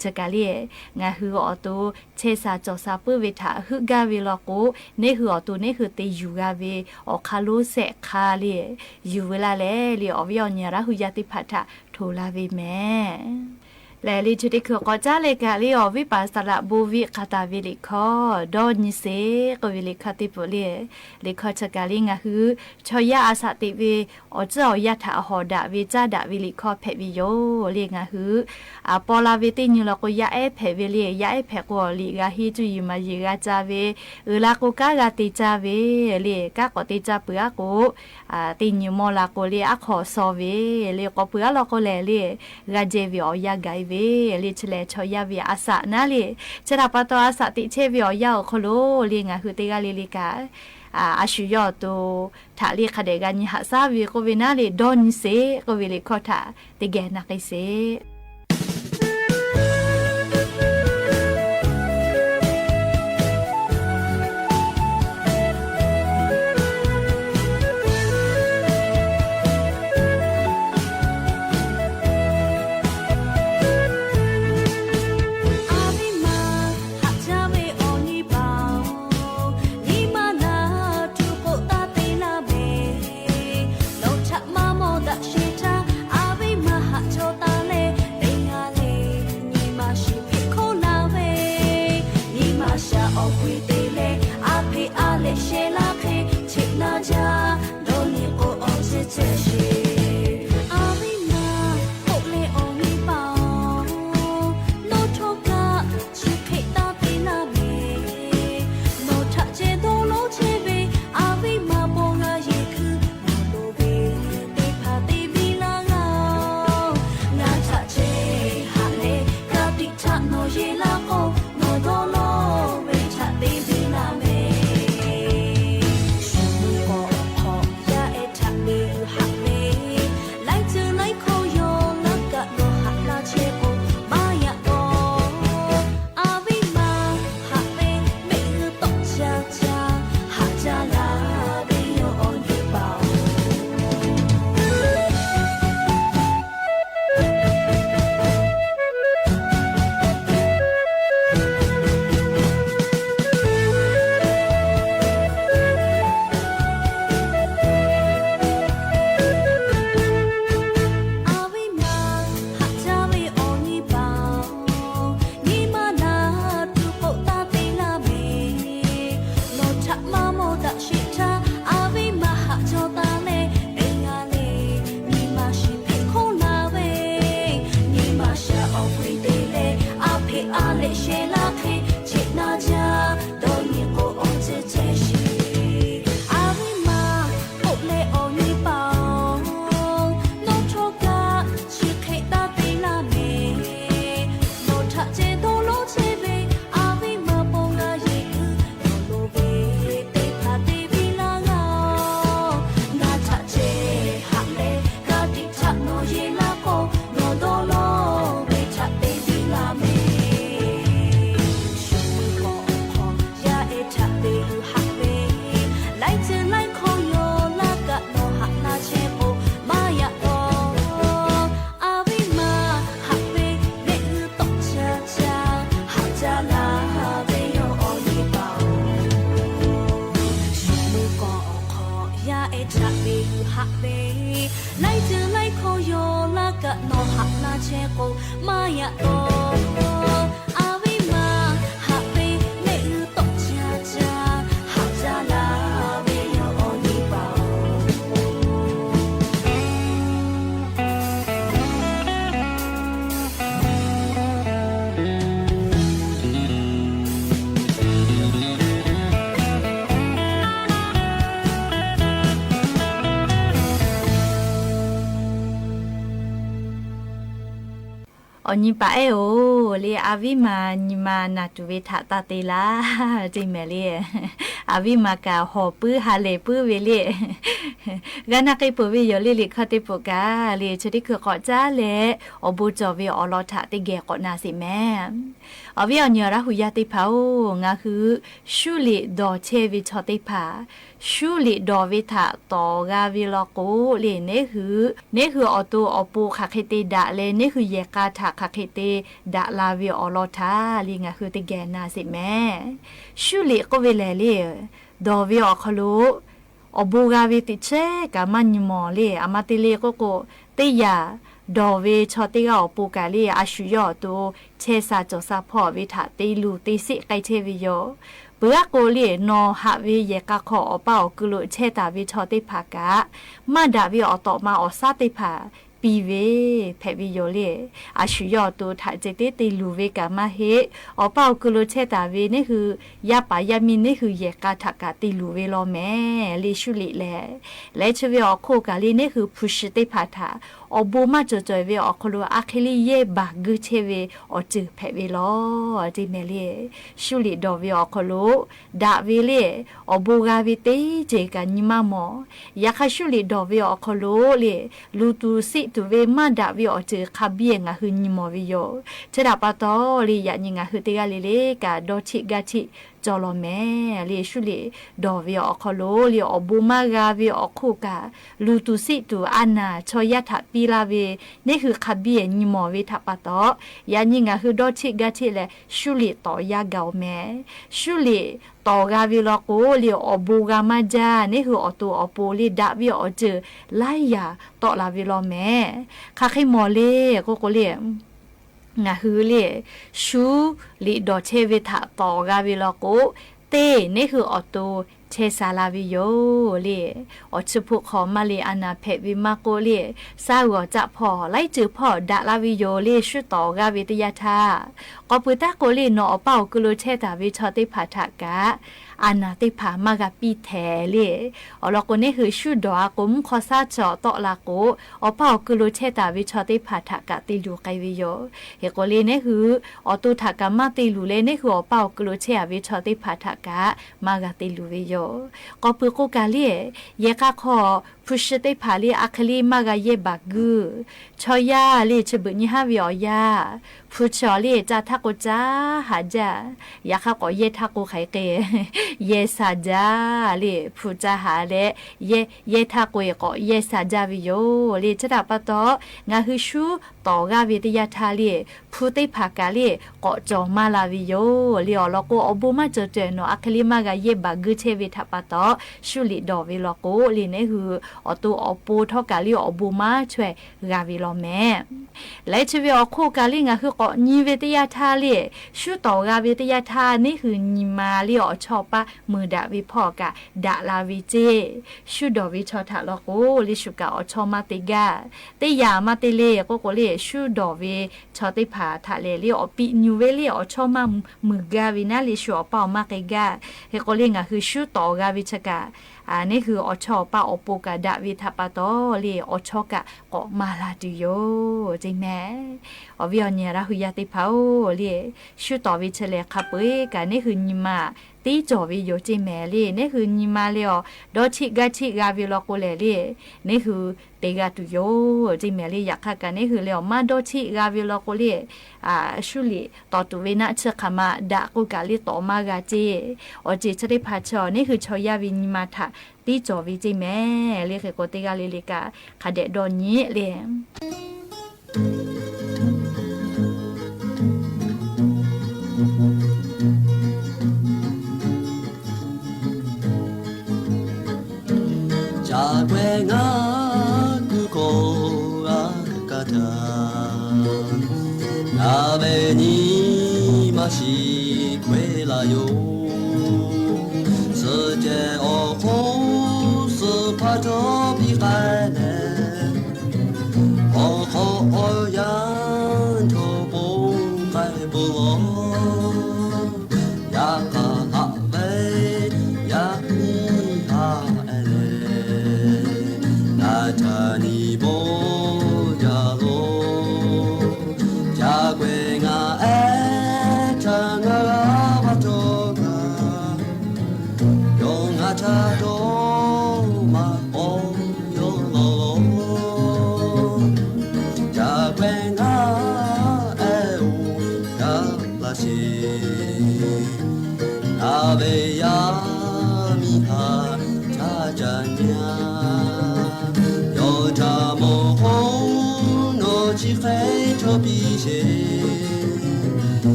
Chi kaꞈ le, ngaˬ hui awˬ to chehˇ sha cawˬ sha puiˉ ve htaꞈ heuˆ gaˇ ve law k'o, neˇ hui awˬ to neˇ hui te yuˬ g'a ve awˬ hk'aˇ lonˉ shehˆ hk'aˇ le, yuˬ ve laˇ leh le awˬ viˉ awˬ nyi Laˇ hu yaˇ teˇ hpaˍ htaꞈ Hto la ve mehˍ. Lehˬ le, chi teˇ hkui k'awꞈ caˉ leh kaꞈ le, awˬ viˉ paˍ Saˍ laꞈ bon viˆ hk'a taˍ ve liꞈ hkawˇ dawˇ nyi sheˍ k'oˆ ve liꞈ hkawˇ teˇ peuˬ le. Liꞈ hkawˇ chi kaꞈ le ngaˬ hui chaw yaˇ a shaꞈ teꞈ ve awˬ tcuhˉ awˬ yanˇ htaꞈ hawˍ daꞈ ve caˉ daꞈ ve liꞈ hkawˇ hpehꞈ ve yoˬ le. Ngaˬ hui a paw la ve teˇ nyi law k'o, yaˇ ehˉ hpehꞈ ve le. Yaˇ ehˉ hpehꞈ k'o, liꞈ g'a henˇ, cuˇ yiˍ maˍ yiˍ g'a ca ve, uiˍ la k'o kanˉ g'a te caˇ ve le. Kanˉ k'awꞈ te caˇ peuˬ aˉ k'o, teˇ nyi mawˇ la k'o le, aˉ hk'aw shaw ve le. K'awꞈ peuˬ aˉ law k'o lehˬ le, g'a jehˇ ve awˬ yanˇ gaˬ e ve le. Chi lehˬ chaw yaˇ ve a shaꞈ naˉ le. Chi htaꞈ pa taw a shaꞈ teꞈ chehˇ ve awˬ yanˇ awˬ hk'aw lo le, ngaˬ hui teˇ g'aˇ le le kaꞈ a shu yawˇ awˬ to htaꞈ le hk'a dehꞈ g'a nyi haꞈ shaˉ ve k'oˆ ve naˉ le, dawˇ nyi sheˍ k'oˆ ve liꞈ hkawˇ htaꞈ teˇ geh na k'ai sheˍ. A viˉ ma haꞈ jaˇ ve awˬ nyi paˍ-oˬ, nyi ma naˬ tuˬ k'oˆ taˇ te laˇ ve, nawˬ htaꞈ maˇ mawˬ daꞈ sheˍ htaˇ, a viˉ ma haꞈ jaw taˍ leh te g'a le. Nyi ma shiˍ piˇ hk'oˆ laˇ ve, nyi ma shaˍ awˬ hk'e te leh, a hpeꞈ a lehꞈ sheh laˇ hk'e cheꞈ na jaˇ. Dawˇ nyi k'o awˬ ceh ceh sheˍ. A viˉ ma k'oˆ leh awˬ nyi paˍ-oˬ, nawˬ htawˇ kaꞈ chi hk'e taˇ te laˇ ve, nawˬ htaꞈ ceh dawˇ lonˉ chehˇ ve a viˉ ma bon g'a yeˬ hkui, nawˬ loˍ ve teˇ hpaˍ te biˇ laˇ g'a-oˬ. Ngaˬ htaꞈ ceh haꞈ leh, ka tiꞈ htaꞈ nawˬ yeˬ laˇ k'o, nawˬ dawˇ lonˉ ve htaꞈ te biˇ laˇ mehˍ. Shu mui k'awꞈ hk'awꞈ yaˇ ehˉ htaꞈ te g'uiˬ haꞈ ve, laiˉ ceuˬ laiˉ hkawˇ yaw laˇ kaꞈ nawˬ haꞈ laˇ chehˇ k'o, maˇ yaꞈ k'aw. A viˉ ma haꞈ ve mehˆ g'uiˬ tawˆ caˇ caˇ, haꞈ jaˇ laˇ ve yoˬ awˬ nyi paˍ-oˬ. A viˉ ma haꞈ jaˇ ve awˬ nyi paˍ-oˬ, nyi ma naˬ tuˬ k'oˆ taˇ te laˇ ve, nawˬ htaꞈ maˇ mawˬ daꞈ sheˍ htaˇ, a viˉ ma haꞈ jaw taˍ leh te g'a le. Nyi ma shiˍ piˇ hk'oˆ laˇ ve, nyi ma shaˍ awˬ hk'e te leh, a hpeꞈ a lehꞈ sheh laˇ hk'e cheꞈ na jaˇ. Dawˇ nyi k'o awˬ ceh ceh sheˍ. A viˉ ma k'oˆ leh awˬ nyi paˍ-oˬ, nawˬ htawˇ kaꞈ chi hk'e taˇ te laˇ mehˍ. Nawˬ htaꞈ ceh dawˇ lonˉ chehˇ ve a viˉ ma bon g'a yeˬ hkui, nawˬ loˍ ve teˇ hpaˍ te biˇ laˇ g'a-oˬ. Ngaˬ htaꞈ ceh haꞈ leh, ka tiꞈ htaꞈ nawˬ yeˬ laˇ k'o, nawˬ dawˇ lonˉ ve htaꞈ te biˇ laˇ mehˍ. Shu mui k'awꞈ hk'awꞈ yaˇ ehˉ htaꞈ te g'uiˬ haꞈ ve, laiˉ ceuˬ laiˉ hkawˇ yaw laˇ kaꞈ nawˬ haꞈ laˇ chehˇ k'o, maˇ yaꞈ k'aw. A viˉ ma haꞈ ve mehˆ g'uiˬ tawˆ caˇ caˇ, haꞈ jaˇ laˇ ve yoˬ awˬ nyi paˍ-oˬ. Shu mui k'awꞈ hk'awꞈ yaˇ ehˉ htaꞈ te g'uiˬ haꞈ ve, laiˉ ceuˬ laiˉ hkawˇ yaw laˇ kaꞈ nawˬ haꞈ laˇ chehˇ k'o, maˇ yaꞈ k'aw. A viˉ ma haꞈ ve mehˆ g'uiˬ tawˆ caˇ caˇ, haꞈ jaˇ laˇ ve yoˬ awˬ nyi paˍ-oˬ. Awˬ nyi paˍ ehˉ-oˬ, le a viˉ ma nyi ma naˬ tuˬ ve htaꞈ taˇ te laˇ ceˇ mehˍ le. A viˉ ma kaꞈ hawˬ puiˉ ha lehˬ puiˉ ve le. G'a na k'ai peuˬ ve yoˬ le. Liꞈ hkawˇ teˇ peuˬ kaꞈ le, chi teˇ hkui k'awꞈ caˉ leh, awˬ bon cawˬ ve awˬ lawn htaꞈ teˇ geh k'awꞈ na sheˍ mehˍ. Awˬ viˉ awˬ nyi awˬ Laˇ hu yaˇ teˇ hpaˍ-oˬ, ngaˬ hui shuˉ liꞈ dawˬ chehˇ ve chaw teˇ hpaˍ, shuˉ liꞈ dawˬ ve htaꞈ tawˍ g'a ve law k'o le, neˉ hui, neˉ hui awˬ to awˬ pon hk'aˬ hk'e te daꞈ leh, neˉ hui yehˬ k'a htaꞈ hk'aˬ hk'e te daꞈ la ve awˬ lawn htaꞈ le ngaˬ hui teˇ geh na sheˍ mehˍ. Shuˉ liꞈ k'oˆ ve lehˬ le, dawˬ ve awˬ hk'aw lo awˬ bon g'a ve teꞈ chehˇ kaꞈ maˇ nyi mawˬ le. Aˬ ma te le k'oˆ k'o, teˇ yanˇ dawˬ ve chaw teˇ g'aˇ awˬ pon kaꞈ le, a shu yawˇ awˬ to chehˇ sha cawˬ sha hpawˇ ve htaꞈ te luˬ te seˆ k'ai chehˇ ve yoˬ. Peuˬ aˉ k'o le, nawˬ haꞈ ve yehˬ k'a hk'aw awˬ paˇ awˬ ku lo chehˇ taˍ ve chaw teˇ hpaˍ kaꞈ, maˇ daꞈ ve awˬ tawꞈ ma awˬ saˉ teˇ hpaˍ piˇ ve hpehꞈ ve yoˬ le. A shu yawˇ awˬ to htaꞈ ceh tiˉ te luˬ ve kaꞈ maˇ heˆ. Awˬ paˇ awˬ ku lo chehˇ taˍ ve neˇ hui yaˇ paˍ yaˇ miˇ neˇ hui yehˬ k'a htaꞈ kaꞈ te luˬ ve law mehˍ le, Shuˉliꞈ lehˬ. Leh chi ve awˬ hk'oˆ kaꞈ le, neˇ hui hpu shi teˇ hpaˍ htaꞈ awˬ bon maˇ cawˬ cawˬ ve awˬ hk'aw lo a hk'e le yehˇ baˬ guiˇ chehˇ ve awˬ ceuˬ hpehꞈ ve law, te mehˍ le. Shuˉliꞈ dawˬ ve awˬ hk'aw lo daꞈ ve le, awˬ bon g'a ve teˇ ceuˬ kaꞈ nyi maˇ mawˬ. Yaꞈ hk'aˇ Shuˉliꞈ dawˬ ve awˬ hk'aw lo le, luˬ tuˬ seˆ tuˬ ve maˇ daꞈ ve awˬ ceuˬ hk'a biˇ ngaˬ hui nyi mawˬ ve yoˬ. Chi htaꞈ pa taw le, yaꞈ nyi ngaˬ hui teˇ g'aˇ le le kaꞈ dawˇ htiˆ gaˇ htiˆ cawˬ law mehˍ le. Shuˉliꞈ dawˬ ve awˬ hk'aw lo le, awˬ bon maˇ g'a ve awˬ hk'oˆ kaꞈ, luˬ tuˬ seˆ tuˬ a naˍ chaw yaˇ htaꞈ piˇ laˇ ve neˇ hui hk'a biˇ nyi mawˬ ve htaꞈ pa taw, yaꞈ nyi ngaˬ hui dawˇ htiˆ gaˇ htiˆ leh Shuˉliꞈ tawˍ yaˇ gaˬ oˬ mehˍ. Shuˉliꞈ tawˍ g'a ve law k'o le, awˬ bon g'a maˇ jaˇ, neˇ hui awˬ to awˬ pon le daꞈ ve awˬ ceuˬ laiˉ yaꞈ tawˆ la ve law mehˍ. Hk'aˬ hk'e mawˬ le k'oˆ k'o le, ngaˬ hui le Shuˉliꞈ dawˬ chehˇ ve htaꞈ tawˍ g'a ve law k'o, teˇ neˇ hui awˬ to chehˇ sha la ve yoˬ le. Awˬ chi hpu hk'aw maˇ le a naˍ hpehꞈ ve maˇ k'oˆ le, shaˉ g'awˬ caˆ hpawˇ laiˉ ceuˬ hpawˇ daꞈ la ve yoˬ le, shu tawˍ g'a ve teˇ yanˇ htaˇ. K'awꞈ peuˬ taˉ k'o le, nawˬ awˬ paˇ awˬ ku lo chehˇ taˍ ve chaw teˇ hpaˍ htaꞈ kaꞈ a naˍ teˇ hpaˍ maˇ g'a piˇ htehˍ le. Awˬ lawn k'o, neˇ hui shu dawˬ a k'o, mvuhˇ hk'aw shaˉ chaw tawˆ la k'o, awˬ paˇ awˬ ku lo chehˇ taˍ ve chaw teˇ hpaˍ htaꞈ kaꞈ te luˬ k'ai ve yoˬ. Hk'e k'o le, neˇ hui awˬ to htaꞈ kaꞈ maˇ te luˬ leh, neˇ hui awˬ paˇ awˬ ku lo chehˇ a ve chaw teˇ hpaˍ htaꞈ kaꞈ maˇ g'a te luˬ ve yoˬ. K'awꞈ peuˬ k'o kaꞈ le, yehˬ k'a hk'aw hpu shi teˇ hpaˍ le a hk'e le maˇ g'a yehˇ baˬ guiˇ. Chaw yaˇ le chi beuꞈ nyi haˉ ve awˬ yanˇ, hpu chi awˬ le caˇ htaˇ k'o caˇ haˍ jaˇ. Yaꞈ hk'aˇ k'awꞈ yehˇ htaˇ k'o hk'aˬ hk'e yehˇ sha jaˇ le, hpu caˇ haˍ leh yehˇ htaˇ k'o e k'awꞈ yehˇ sha jaˇ ve yoˬ le. Chi htaꞈ pa taw, ngaˬ hui shu tawˍ g'a ve teˇ yanˇ htaˇ le, hpu teˇ hpaˍ kaꞈ le k'awꞈ cawˬ maˇ la ve yoˬ le. Awˬ lawn k'o, awˬ bon maˇ cawˬ cawehˬ nawˬ a hk'e le maˇ g'a yehˇ baˬ guiˇ chehˇ ve htaꞈ pa taw, Shuˉliꞈ dawˬ ve law k'o le, neˇ hui awˬ to awˬ pon htawˇ kaꞈ le awˬ bon maˇ chaweh g'a ve law mehˍ. Laiˉ chi ve awˬ hk'oˆ kaꞈ le ngaˬ hui k'awꞈ nyi ve teˇ yanˇ htaˇ le, shu tawˍ g'a ve teˇ yanˇ htaˇ neˇ hui nyi ma le awˬ chawˇ paˇ meuˬ daꞈ ve hpawˇ kaꞈ daꞈ la ve ceˇ. Shu dawˬ ve chaw htaꞈ law k'o le, shu kaꞈ awˬ chawˇ maˇ te gaˇ. Teˇ yanˇ maˇ te le k'oˆ k'o le, shu dawˬ ve chaw teˇ hpaˍ htaꞈ lehˬ le awˬ piˇ nyu ve le awˬ chawˇ maˇ meuˬ gaˇ ve naˉ le, shu awˬ paˇ awˬ maˇ k'ai gaˇ. Hk'e k'o le, ngaˬ hui shu tawˍ g'a ve chi kaꞈ neˇ hui awˬ chawˇ awˬ paˇ awˬ pon kaꞈ daꞈ ve htaꞈ pa taw le, awˬ chawˇ kaꞈ k'awꞈ maˍ la tuˬ yoˬ ceˇ mehˍ. Awˬ viˉ awˬ nyi Laˇ hu yaˇ teˇ hpaˍ-oˬ le, shu tawˍ ve chi lehˬ hk'a peu-eˬ kaꞈ neˇ hui nyi ma tiˉ cawˬ ve yoˬ ceˇ mehˍ le. Neˇ hui nyi ma le awˬ dawˇ htiˆ gaˇ htiˆ g'a ve law k'o lehˬ le, neˇ hui te g'a tuˬ yoˬ ceˇ mehˍ le. Yaꞈ hk'aˇ kaꞈ neˇ hui le awˬ maˇ dawˇ htiˆ g'a ve law k'o le, Shuˉliꞈ tawˍ tuˬ ve naˆ chi hk'aˬ ma daꞈ k'oˆ kaꞈ le tawˍ maˇ g'a ceˇ. Awˬ ceuˬ chi teˇ hpaˍ chi neˇ hui chaw yaˇ ve nyi ma htaꞈ tiˉ cawˬ ve ceˇ mehˍ le. Hk'e k'o teˇ g'aˇ le le kaꞈ hk'a dehꞈ dawˇ nyi le. Ca k'ai ngaˬ kuˬ hkawˇ g'a kaˇ htaˇ, ngaˬ ve nyi ma shiˍ k'ai la yoˬ. Suh ceh awˬ hk'oˆ suh hpaˇ htawˇ piˇ k'ai leh, awˬ hk'awꞈ awˬ yanˇ htawˇ bon k'ai bon lawˬ. Yaꞈ hk'aˇ haꞈ ve yaˇ miˇ haꞈ e leh, ngaˬ htaꞈ nyi bawˇ jaˇ lo. Ca k'ai ngaˬ ehˉ htaꞈ ngaˬ g'a va htawˇ kaꞈ, yawˇ ngaˬ htaꞈ dawˇ maˇ k'awꞈ yawˇ law lo. Ca k'ai ngaˬ ehˉ-oˬ, gaˬ laˇ sheˍ. Ngaˬ ve yaˇ miˇ haꞈ ca ca nyi a. Yawˇ htaꞈ mawˬ k'o nawˬ chi hk'e chaw piˇ sheˍ.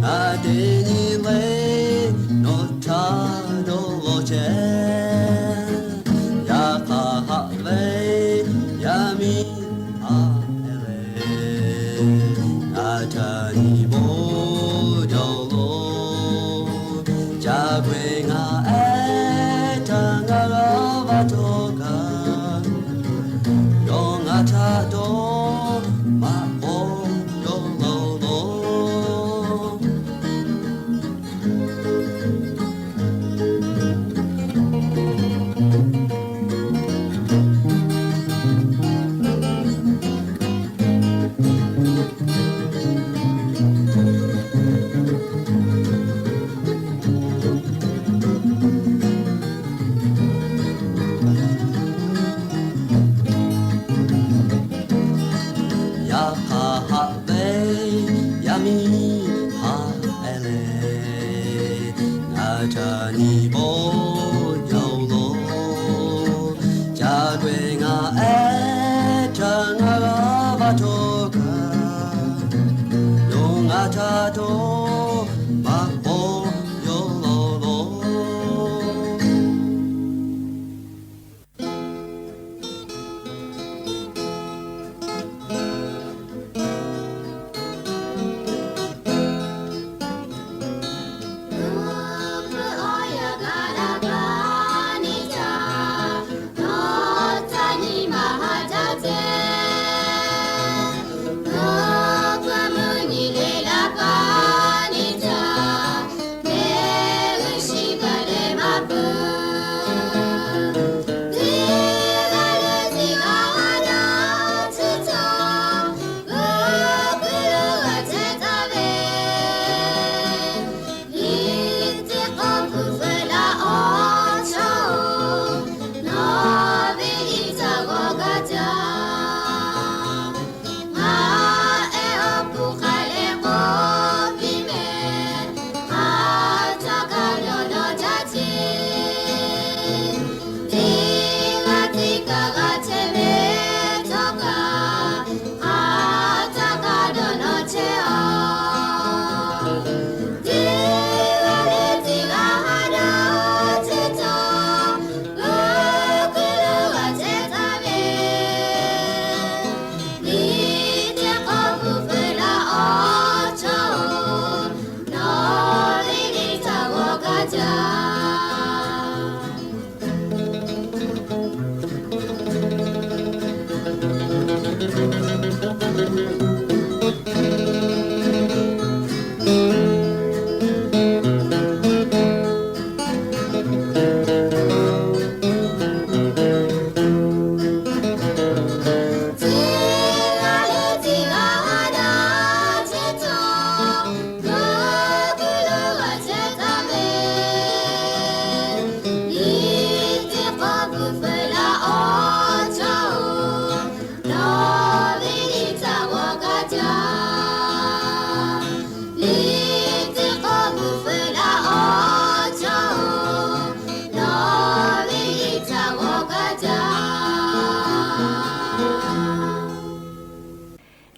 Ngaˬ te nyi le nawˬ htaꞈ dawˇ law chehˇ. Yaꞈ hk'aˇ haꞈ ve yaˇ miˇ haꞈ e le. Ca nyi paw yaˇ-oˬ law, ca geh ngaˬ ehˉ ca ngaˬ g'a va htawˇ kaꞈ, yawˇ ngaˬ htaꞈ dawˇ maꞈ paw yaˇ law law.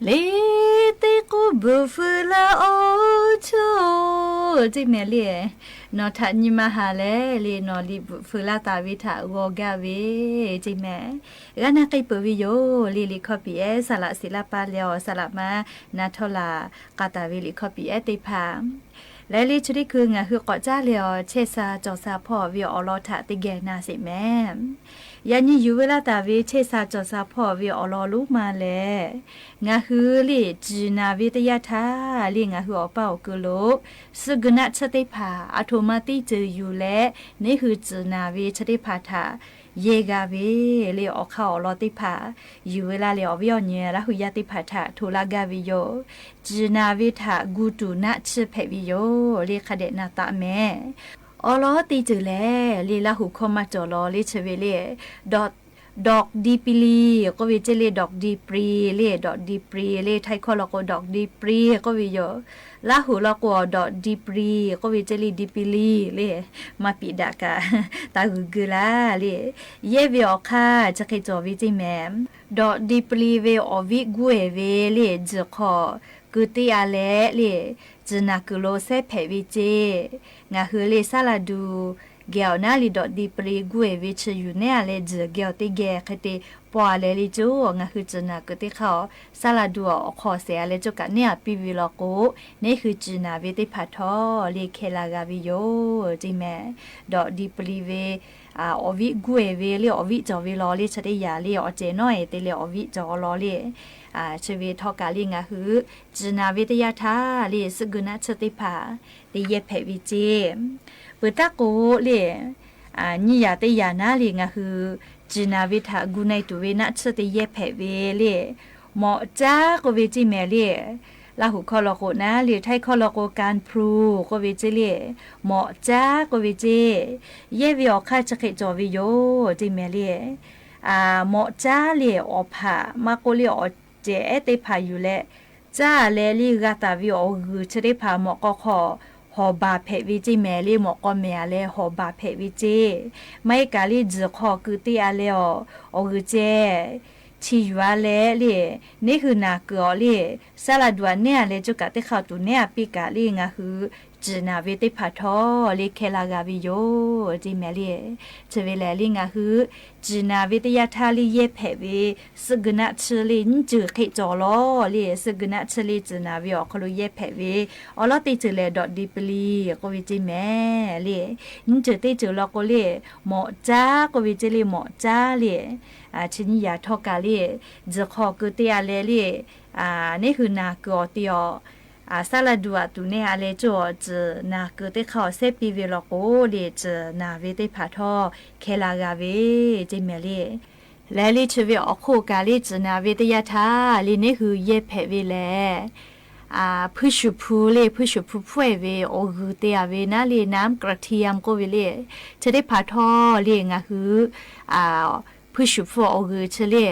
Liꞈ teˇ k'oˆ bvuhꞈ feu laˇ awˬ chawˇ-oˬ, ceˇ mehˍ le. Nawˬ htaꞈ nyi ma haˍ leh le, nawˬ liꞈ bvuhꞈ feu laˇ taˍ ve htaꞈ g'aw gaˇ ve, ceˇ mehˍ. G'a na k'ai peuˬ ve yoˬ le. Liꞈ hkawˇ piˍ ehˉ saˍ laꞈ shiˍ laˇ paˇ leh awˬ saˍ laꞈ ma na htawˇ laˬ k'a taˍ ve liꞈ hkawˇ piˍ ehˉ teˇ hpaˍ leh le, chi teˇ hkui ngaˬ hui k'awꞈ caˉ leh awˬ chehˇ sha cawˬ sha hpawˇ ve awˬ lawn htaꞈ teˇ geh na sheˍ mehˍ. Yaꞈ nyi yuˬ ve laˇ taˍ ve chehˇ sha cawˬ sha hpawˇ ve awˬ lawn lonˉ ma lehˬ, ngaˬ hui le ciˬ naˍ ve teˇ yanˇ htaˇ le, ngaˬ hui awˬ paˇ awˬ ku lo suh guiˬ naˆ tsuhˇ teˇ hpaˍ aˬ htoꞈ ma teˇ ceuˬ yuˬ leh, neˇ hui ciˬ naˍ ve chi teˇ hpaˍ htaꞈ yehˇ g'a ve le, awˬ hk'aˇ awˬ lawn teˇ hpaˍ yuˬ ve laˇ leh, awˬ viˉ awˬ nyi Laˇ huˍ yaˇ teˇ hpaˍ htaꞈ htoꞈ laˇ gaˇ ve yoˬ. Ciˬ naˍ ve htaꞈ gu tuˬ naˆ tsuhˇ hpehꞈ ve yoˬ le, hk'a dehꞈ na taˍ mehˍ. Awˬ lawn teˇ ceuˬ lehˬ le, Laˇ huˍ hkawˇ maˇ cawˬ law le, chi ve le, dawꞈ, dawꞈ di pi li k'oˆ ve ceˇ le, dawꞈ di pri le, dawꞈ di pri le, Htaiˇ hkawˇ law k'o dawꞈ di pri k'oˆ ve yoˬ. Laˇ huˍ law k'o dawꞈ di pri k'oˆ ve ceˇ le, di pi li le, maˇ piˍ daꞈ kaꞈ taˇ g'uiˬ geu laˇ le. Yehˇ ve awˬ hk'aˇ chi hk'e cawˬ ve ceˇ mehˍ. Dawꞈ di pi li ve awˬ viˉ guˇ ehˍ ve le, tzuhˬ hk'aw keu teˇ a leh le, ciˬ naˍ kuiˬ lo sehˉ hpehꞈ ve ceˇ. Ngaˬ hui le saˉ laˍ duˬ geh awˬ naˉ le dawꞈ di pi li guˇ ehˍ ve chi yuˬ neˉ a leh tzuhˬ geh awˬ teˇ geh hk'e te paw a leh le coˇ, ngaˬ hui ciˬ naˍ kuiˬ teˇ hk'aˇ awˬ saˉ laˍ duˬ awˬ hk'aw shehˍ a leh coˇ kaꞈ neˉ a piˇ ve law k'o, neˇ hui ciˬ naˍ ve teˇ hpaˍ htawˇ le hkeh la g'a ve yoˬ ceˇ mehˍ. Dawꞈ di pi li ve awˬ viˉ guˇ ehˍ ve le, awˬ viˉ cawˬ ve law le, chi teˇ yanˇ le awˬ cehˬ nawˉ ehˍ te leh awˬ viˉ cawˬ law le, chi ve htawˇ kaꞈ le ngaˬ hui ciˬ naˍ ve teˇ yanˇ htaˇ le suh guiˬ naˆ tsuhˇ teˇ hpaˍ te yehˇ hpehꞈ ve ceˇ. Peuˬ taˉ k'o le, nyiˇ yaꞈ teˇ yaꞈ naˉ le ngaˬ hui ciˬ naˍ ve htaꞈ gu na e tuˬ ve naˆ tsuhˇ te yehˇ hpehꞈ ve le, mawꞈ caˉ k'oˆ ve ceˇ mehˍ le. Laˇ huˍ hkawˇ law k'o naˉ le, Htaiˇ hkawˇ law k'o การพลู k'oˆ ve ceˇ le, mawꞈ caˉ k'oˆ ve ceˇ. Yehˇ ve awˬ hk'aˇ chi hk'e cawˬ ve yoˬ ceˇ mehˍ le. Mawꞈ caˉ le awˬ hpaꞈ maˇ k'oˆ le awˬ cehˬ ehˉ teˇ hpaˍ yuˬ leh, caˉ leh le g'a taˍ ve awˬ g'uiˬ chi teˇ hpaˍ mawꞈ k'aw hk'aw hawˍ baˬ hpehꞈ ve ceˇ mehˍ le. Mawꞈ k'aw mehˍ a leh hawˍ baˬ hpehꞈ ve ceˇ. Maˇ heˆ kaꞈ le, tzuhˬ hk'aw keu teˇ a leh awˬ, awˬ g'uiˬ ceh chi yuˬ a leh le, neˇ hui naˬ kuiˬ awˬ le, saˉ laˇ duˬ aꞈ neˉ a leh cawˇ kaꞈ teˇ hk'aˇ tuˬ neˉ a piˇ kaꞈ le, ngaˬ hui ciˬ naˬ ve teˇ hpaˍ htawˇ le hkehˇ laˇ g'a ve yoˬ ceˇ mehˍ le. Chi ve lehˬ le, ngaˬ hui ciˬ naˬ ve teˇ yanˇ htaˇ le yehˇ hpehꞈ ve suhˆ gui naˆ tsuhˇ le nyiˇ ceuˬ hk'e cawˬ lawˬ le. Suhˆ gui naˆ tsuhˇ le ciˬ naˬ ve awˬ hk'aw lo yehˇ hpehꞈ ve awˬ lawˉ teˇ ceuˬ lehˬ, dawꞈ de pliˇ k'oˆ ve ceˇ mehˍ le. Nyiˇ ceuˬ teˇ ceuˬ law k'o le, mawꞈ caˉ k'oˆ ve ceˇ le. Mawꞈ caˉ le, chi nyiˇ yaꞈ htawˇ kaꞈ le, tzuhˬ hk'aw keu teˇ a leh le, neˇ hui naˬ kuiˬ awˬ te awˬ, saˉ laˇ duˬ aꞈ tuˬ neˉ a leh cawˇ awˬ ciˬ naˬ kuiˬ teˇ hk'aˇ awˬ sehˉ piˇ ve law k'o le, ciˬ naˬ ve teˇ hpaˍ htawˇ hkehˇ laˇ g'a ve ceˇ mehˍ le. Lehˬ le, chi ve awˬ hk'oˆ kaꞈ le, ciˬ naˬ ve teˇ yanˇ htaˇ le neˇ hui yehˇ hpehꞈ ve lehˬ, hpuiˇ shuˍ hpu le, hpuiˇ shuˍ hpu hpfuhˇ e ve awˬ g'uiˬ te a ve naˉ le, น้ำกระเทียม k'oˆ ve le, chi teˇ hpaˍ htawˇ le ngaˬ hui hpuiˇ shuˍ hpu awˬ g'uiˬ chi le,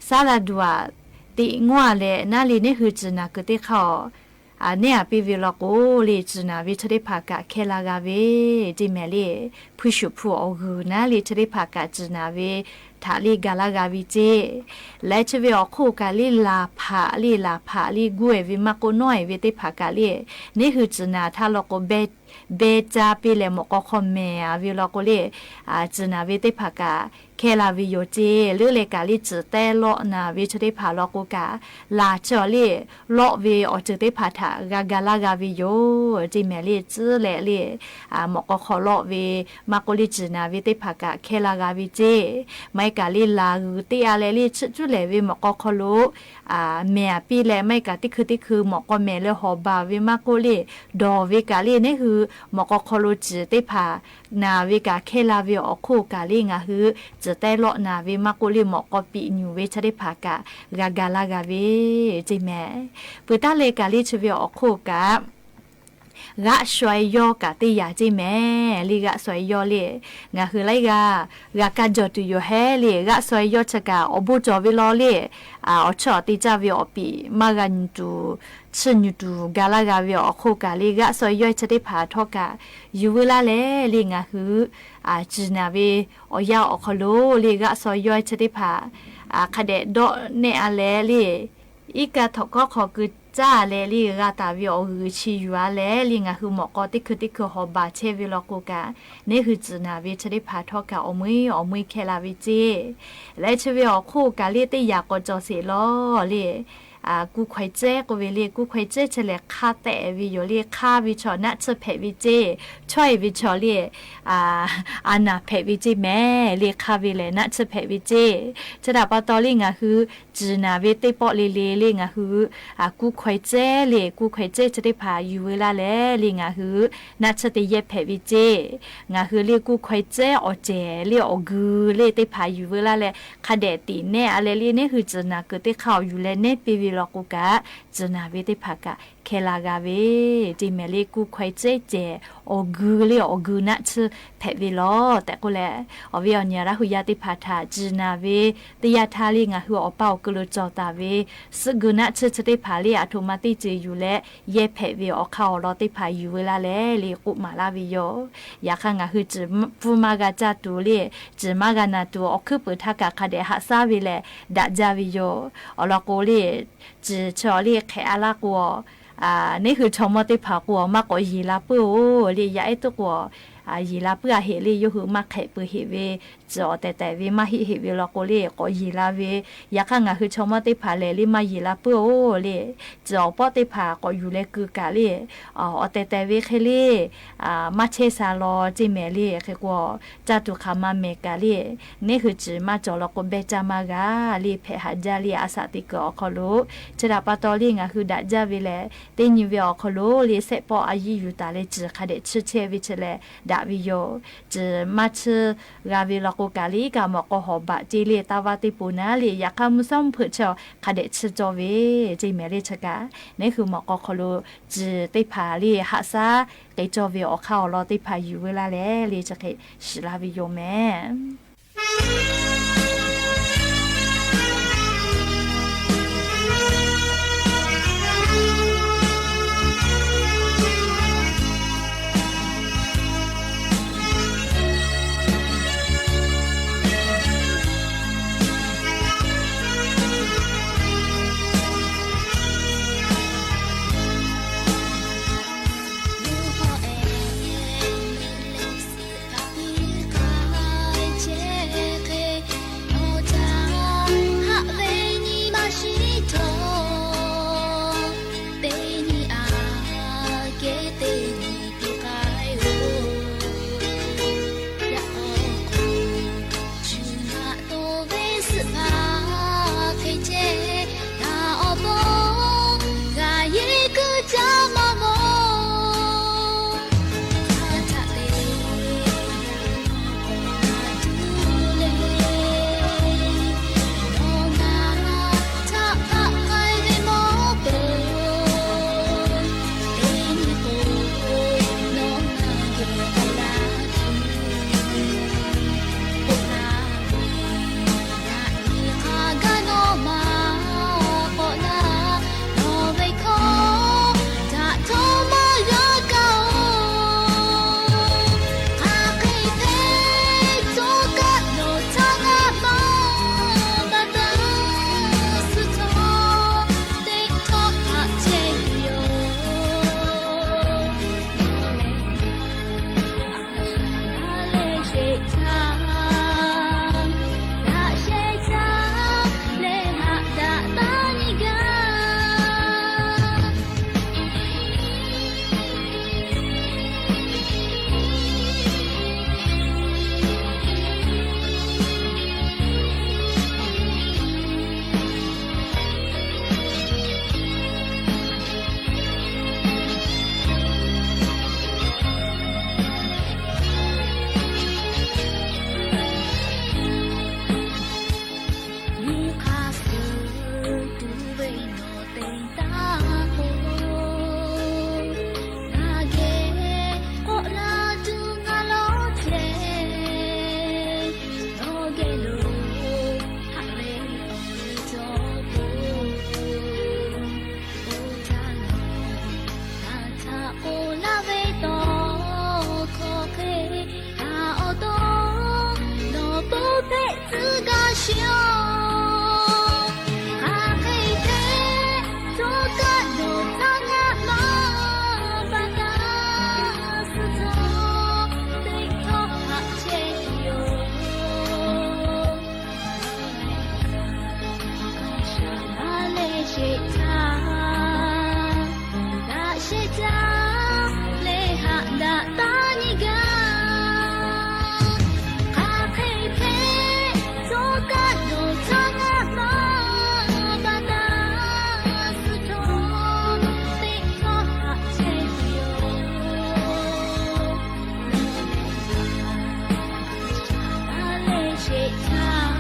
saˉ laˇ duˬ aꞈ teꞈ ngawˇ a leh naˉ le neˇ hui ciˬ naˬ kuiˬ teˇ hk'aˇ awˬ neˉ a piˇ ve law k'o le, ciˬ naˬ ve chi teˇ hpaˍ kaꞈ hkehˇ laˇ g'a ve ceˇ mehˍ le. Hpuiˇ shuˍ hpu awˬ g'uiˬ naˉ le chi teˇ hpaˍ kaꞈ ciˬ naˬ ve htaꞈ le ga laˇ g'a ve ceˇ. Lehˬ chi ve awˬ hk'oˆ kaꞈ le, laˬ hpaꞈ le, laˬ hpaꞈ le guˇ e ve maˇ k'oˆ nawˉ e ve teˇ hpaˍ kaꞈ le, neˇ hui ciˬ naˬ htaˇ law k'o, beh ca piˇ leh mawꞈ k'aw hk'aw mehˍ a ve law k'o le, ciˬ naˬ ve teˇ hpaˍ kaꞈ hkehˇ laˇ ve yoˬ ceˇ. Leuˉ leh kaꞈ le, ciˬ tehˇ lawˆ naˬ ve chi teˇ hpaˍ law k'o kaꞈ, laˬ chi awˬ le lawˆ ve awˬ ceuˬ teˇ hpaˍ htaꞈ g'a ga laˇ g'a ve yoˬ ceˇ mehˍ le. Tcuhˉ leh le, mawꞈ k'aw hk'aw lawˆ ve maˇ k'oˆ le, ciˬ naˬ ve teˇ hpaˍ kaꞈ hkehˇ laˇ g'a ve ceˇ. Maˇ heˆ kaꞈ le, laˬ g'uiˬ teˇ a leh le, chiˇ cuˉ lehˬ ve mawꞈ k'aw hk'aw lo mehˍ a piˇ leh, maˇ heˆ kaꞈ teˇ hkui teˇ hkui mawꞈ k'aw mehˍ leh hawˍ baˬ ve maˇ k'oˆ le, dawˬ ve kaꞈ le, neˇ hui mawꞈ k'aw hk'aw lo ciˬ teˇ hpaˍ naˬ ve kaꞈ hkehˇ laˇ ve awˬ hk'oˆ kaꞈ le, ngaˬ hui ciˬ tehˇ lawˆ naˬ ve maˇ k'oˆ le, mawꞈ k'aw piꞈ nyuˬ ve chi teˇ hpaˍ kaꞈ g'a ga laˇ g'a ve ceˇ mehˍ. Peuˬ taˉ leh kaꞈ le, chi ve awˬ hk'oˆ kaꞈ g'aˆ shaw e yawˇ kaꞈ teˇ yanˇ ceˇ mehˍ le. G'aˆ shaw e yawˇ le, ngaˬ hui laiˉ g'aˇ g'a kaˇ jawˬ tuˬ yoˬ hehˉ le. G'aˆ shaw e yawˇ chi kaꞈ awˬ bon cawˬ ve law le, awˬ chawˇ awˬ te caˇ ve awˬ piˍ maˇ g'a nyi tuˬ, chiˇ nyi tuˬ ga laˇ g'a ve awˬ hk'oˆ kaꞈ le, g'aˆ shaw e yawˇ chi teˇ hpaˍ htawˇ kaꞈ yuˬ veu laˇ leh le, ngaˬ hui ciˬ naˬ ve awˬ yanˇ awˬ hk'aw lo le, g'aˆ shaw e yawˇ chi teˇ hpaˍ hk'a dehꞈ dawˆ nehˆ a leh le, iˉ kaˆ htawnˍ kawˉ hk'aw keu caˇ leh le, g'a taˍ ve awˬ g'uiˬ chi yuˬ a leh le, ngaˬ hui mawꞈ k'aw teˇ hkui teˇ hkui hawˍ baˬ chehˇ ve law k'o kaꞈ, neˇ hui ciˬ naˬ ve chi teˇ hpaˍ htawˇ kaꞈ awˬ meuˇ awˬ meuˇ hkehˇ la ve ceˇ. Leh chi ve awˬ hk'oˆ kaꞈ le, teˇ yanˇ k'awꞈ cawˬ sheˍ law le, kuˇ hkaweh cehˉ k'oˆ ve le, kuˇ hkaweh cehˉ chi lehˬ hk'aˇ tehꞈ ve yoˬ le. Hk'aˇ ve chaw naˆ tsuhˇ hpehꞈ ve ceˇ, chaweh ve chaw le, a naˬ hpehꞈ ve ceˇ mehˍ le. Hk'aˇ ve lehˬ naˆ tsuhˇ hpehꞈ ve ceˇ. Chi htaꞈ pa taw le, ngaˬ hui ciˬ naˬ ve teˇ pawˆ le le le, ngaˬ hui kuˇ hkaweh cehˉ le, kuˇ hkaweh cehˉ chi teˇ hpaˍ yuˬ veu laˇ leh le, ngaˬ hui naˆ tsuhˇ te yehˇ hpehꞈ ve ceˇ. Ngaˬ hui le kuˇ hkaweh cehˉ awˬ cehˬ le, awˬ g'uiˬ le teˇ hpaˍ yuˬ veu laˇ leh, hk'a dehꞈ tiꞈ nehˆ a leh le, neˇ hui ciˬ naˬ kuiˬ teˇ hk'aˇ awˬ yuˬ leh nehˉ piˇ ve law k'o kaꞈ, ciˬ naˬ ve teˇ hpaˍ kaꞈ hkehˇ la g'a ve ceˇ mehˍ le. Kuˇ hkaweh cehˉ cehˬ awˬ g'uiˬ le, awˬ g'uiˬ naˆ tsuhˇ hpehꞈ ve law tehꞈ k'oˆ leh, awˬ viˉ awˬ nyi Laˇ hu yaˇ teˇ hpaˍ htaꞈ ciˬ naˬ ve teˇ yanˇ htaˇ le, ngaˬ hui awˬ pa awˬ keu lo cawˬ taˍ ve suhˆ gui naˆ tsuhˇ chi teˇ hpaˍ le, aˬ htoꞈ ma teˇ ceuˬ yuˬ leh yehˇ hpehꞈ ve awˬ hk'aˇ awˬ lawn teˇ hpaˍ yuˬ veu laˇ leh le k'oˆ maˍ laˇ ve yoˬ. Yaꞈ hk'aˇ ngaˬ hui ciˬ pfuhˇ maˇ g'a caˇ tuˬ le, ciˬ maˇ g'a naˬ tuˬ awˬ hkuiˉ peuˍ htaˇ kaꞈ hk'a dehꞈ haꞈ shaˉ ve lehˬ daꞈ jaˇ ve yoˬ. Awˬ lawn k'o le, ciˬ chi awˬ le hk'ehꞈ a laˇ k'o, neˇ hui chaw mawˇ teˇ hpaˍ k'o maˇ k'awꞈ yeˬ la puiˉ-oˬ le. Yaˇ ehˉ tuˉ k'o yeˬ la puiˉ a heˆ le, yawˇ hui maˇ hk'ehꞈ peuˬ heˆ ve, ciˬ awˬ tehˬ tehˬ ve maˇ heˆ heˆ ve law k'o le k'awꞈ yeˬ la ve. Yaꞈ hk'aˇ ngaˬ hui chaw mawˇ teˇ hpaˍ lehˬ le maˇ yeˬ la puiˉ-oˬ le. Ciˬ awˬ pawˆ teˇ hpaˍ k'awꞈ yuˬ leh keu kaꞈ le, awˬ tehˬ tehˬ ve hk'e le maˇ chehˇ sha law ceˇ mehˍ le. Hk'e k'o, caˇ tuˬ hk'aˬ ma mehˍ kaꞈ le, neˇ hui ciˬ maˇ cawˬ law k'o behˇ caˇ maˇ g'a le, hpehꞈ haꞈ jaˇ le. A shaꞈ teꞈ kuiˬ awˬ hk'aw lo chi htaꞈ pa taw le ngaˬ hui daꞈ jaˇ ve lehˬ, teˇ nyi ve awˬ hk'aw lo le sehˆ pawˆ a yiˇ yuˬ taˍ leh ciˬ hk'a dehꞈ chiˇ chehˇ ve chi lehˬ daꞈ ve yoˬ. Ciˬ maˇ chiˇ g'a ve law k'o kaꞈ le, iˉ kaˆ mawꞈ k'aw hawˍ baˬ ceˇ le, taˇ vaˇ teˇ poˬ naˉ le, yaꞈ hk'aˇ mvuhˇ shawˉ mvuhˇ hpeuꞈ chi hk'a dehꞈ chiˇ cawˇ ve ceˇ mehˍ le. Chi kaꞈ neˇ hui mawꞈ k'aw hk'aw lo ciˬ teˇ hpaˍ le haꞈ shaˉ k'ai cawˇ ve awˬ hk'aˇ awˬ lawn teˇ hpaˍ yuˬ veu laˇ leh le, chi hk'e shiˍ laˇ ve yoˬ mehˍ. yoˬ. Hk'aˬ hk'e hpehꞈ, co kaˆ dawˬ htaˇ ngaˆ maˇ baˬ taˍ suh cawˬ, teˇ htawˇ haꞈ chehˇ yoˬ. Maˇ leh sheˍ htaˇ, daꞈ sheh caˇ leh haꞈ daꞈ taˉ nyi gaˇ. Hk'aˬ hk'e hpehꞈ, co kaˆ dawˬ htaˇ ngaˆ maˇ baˬ taˍ suh cawˬ, teˇ htawˇ haꞈ chehˇ yoˬ. Maˇ leh sheˍ htaˇ,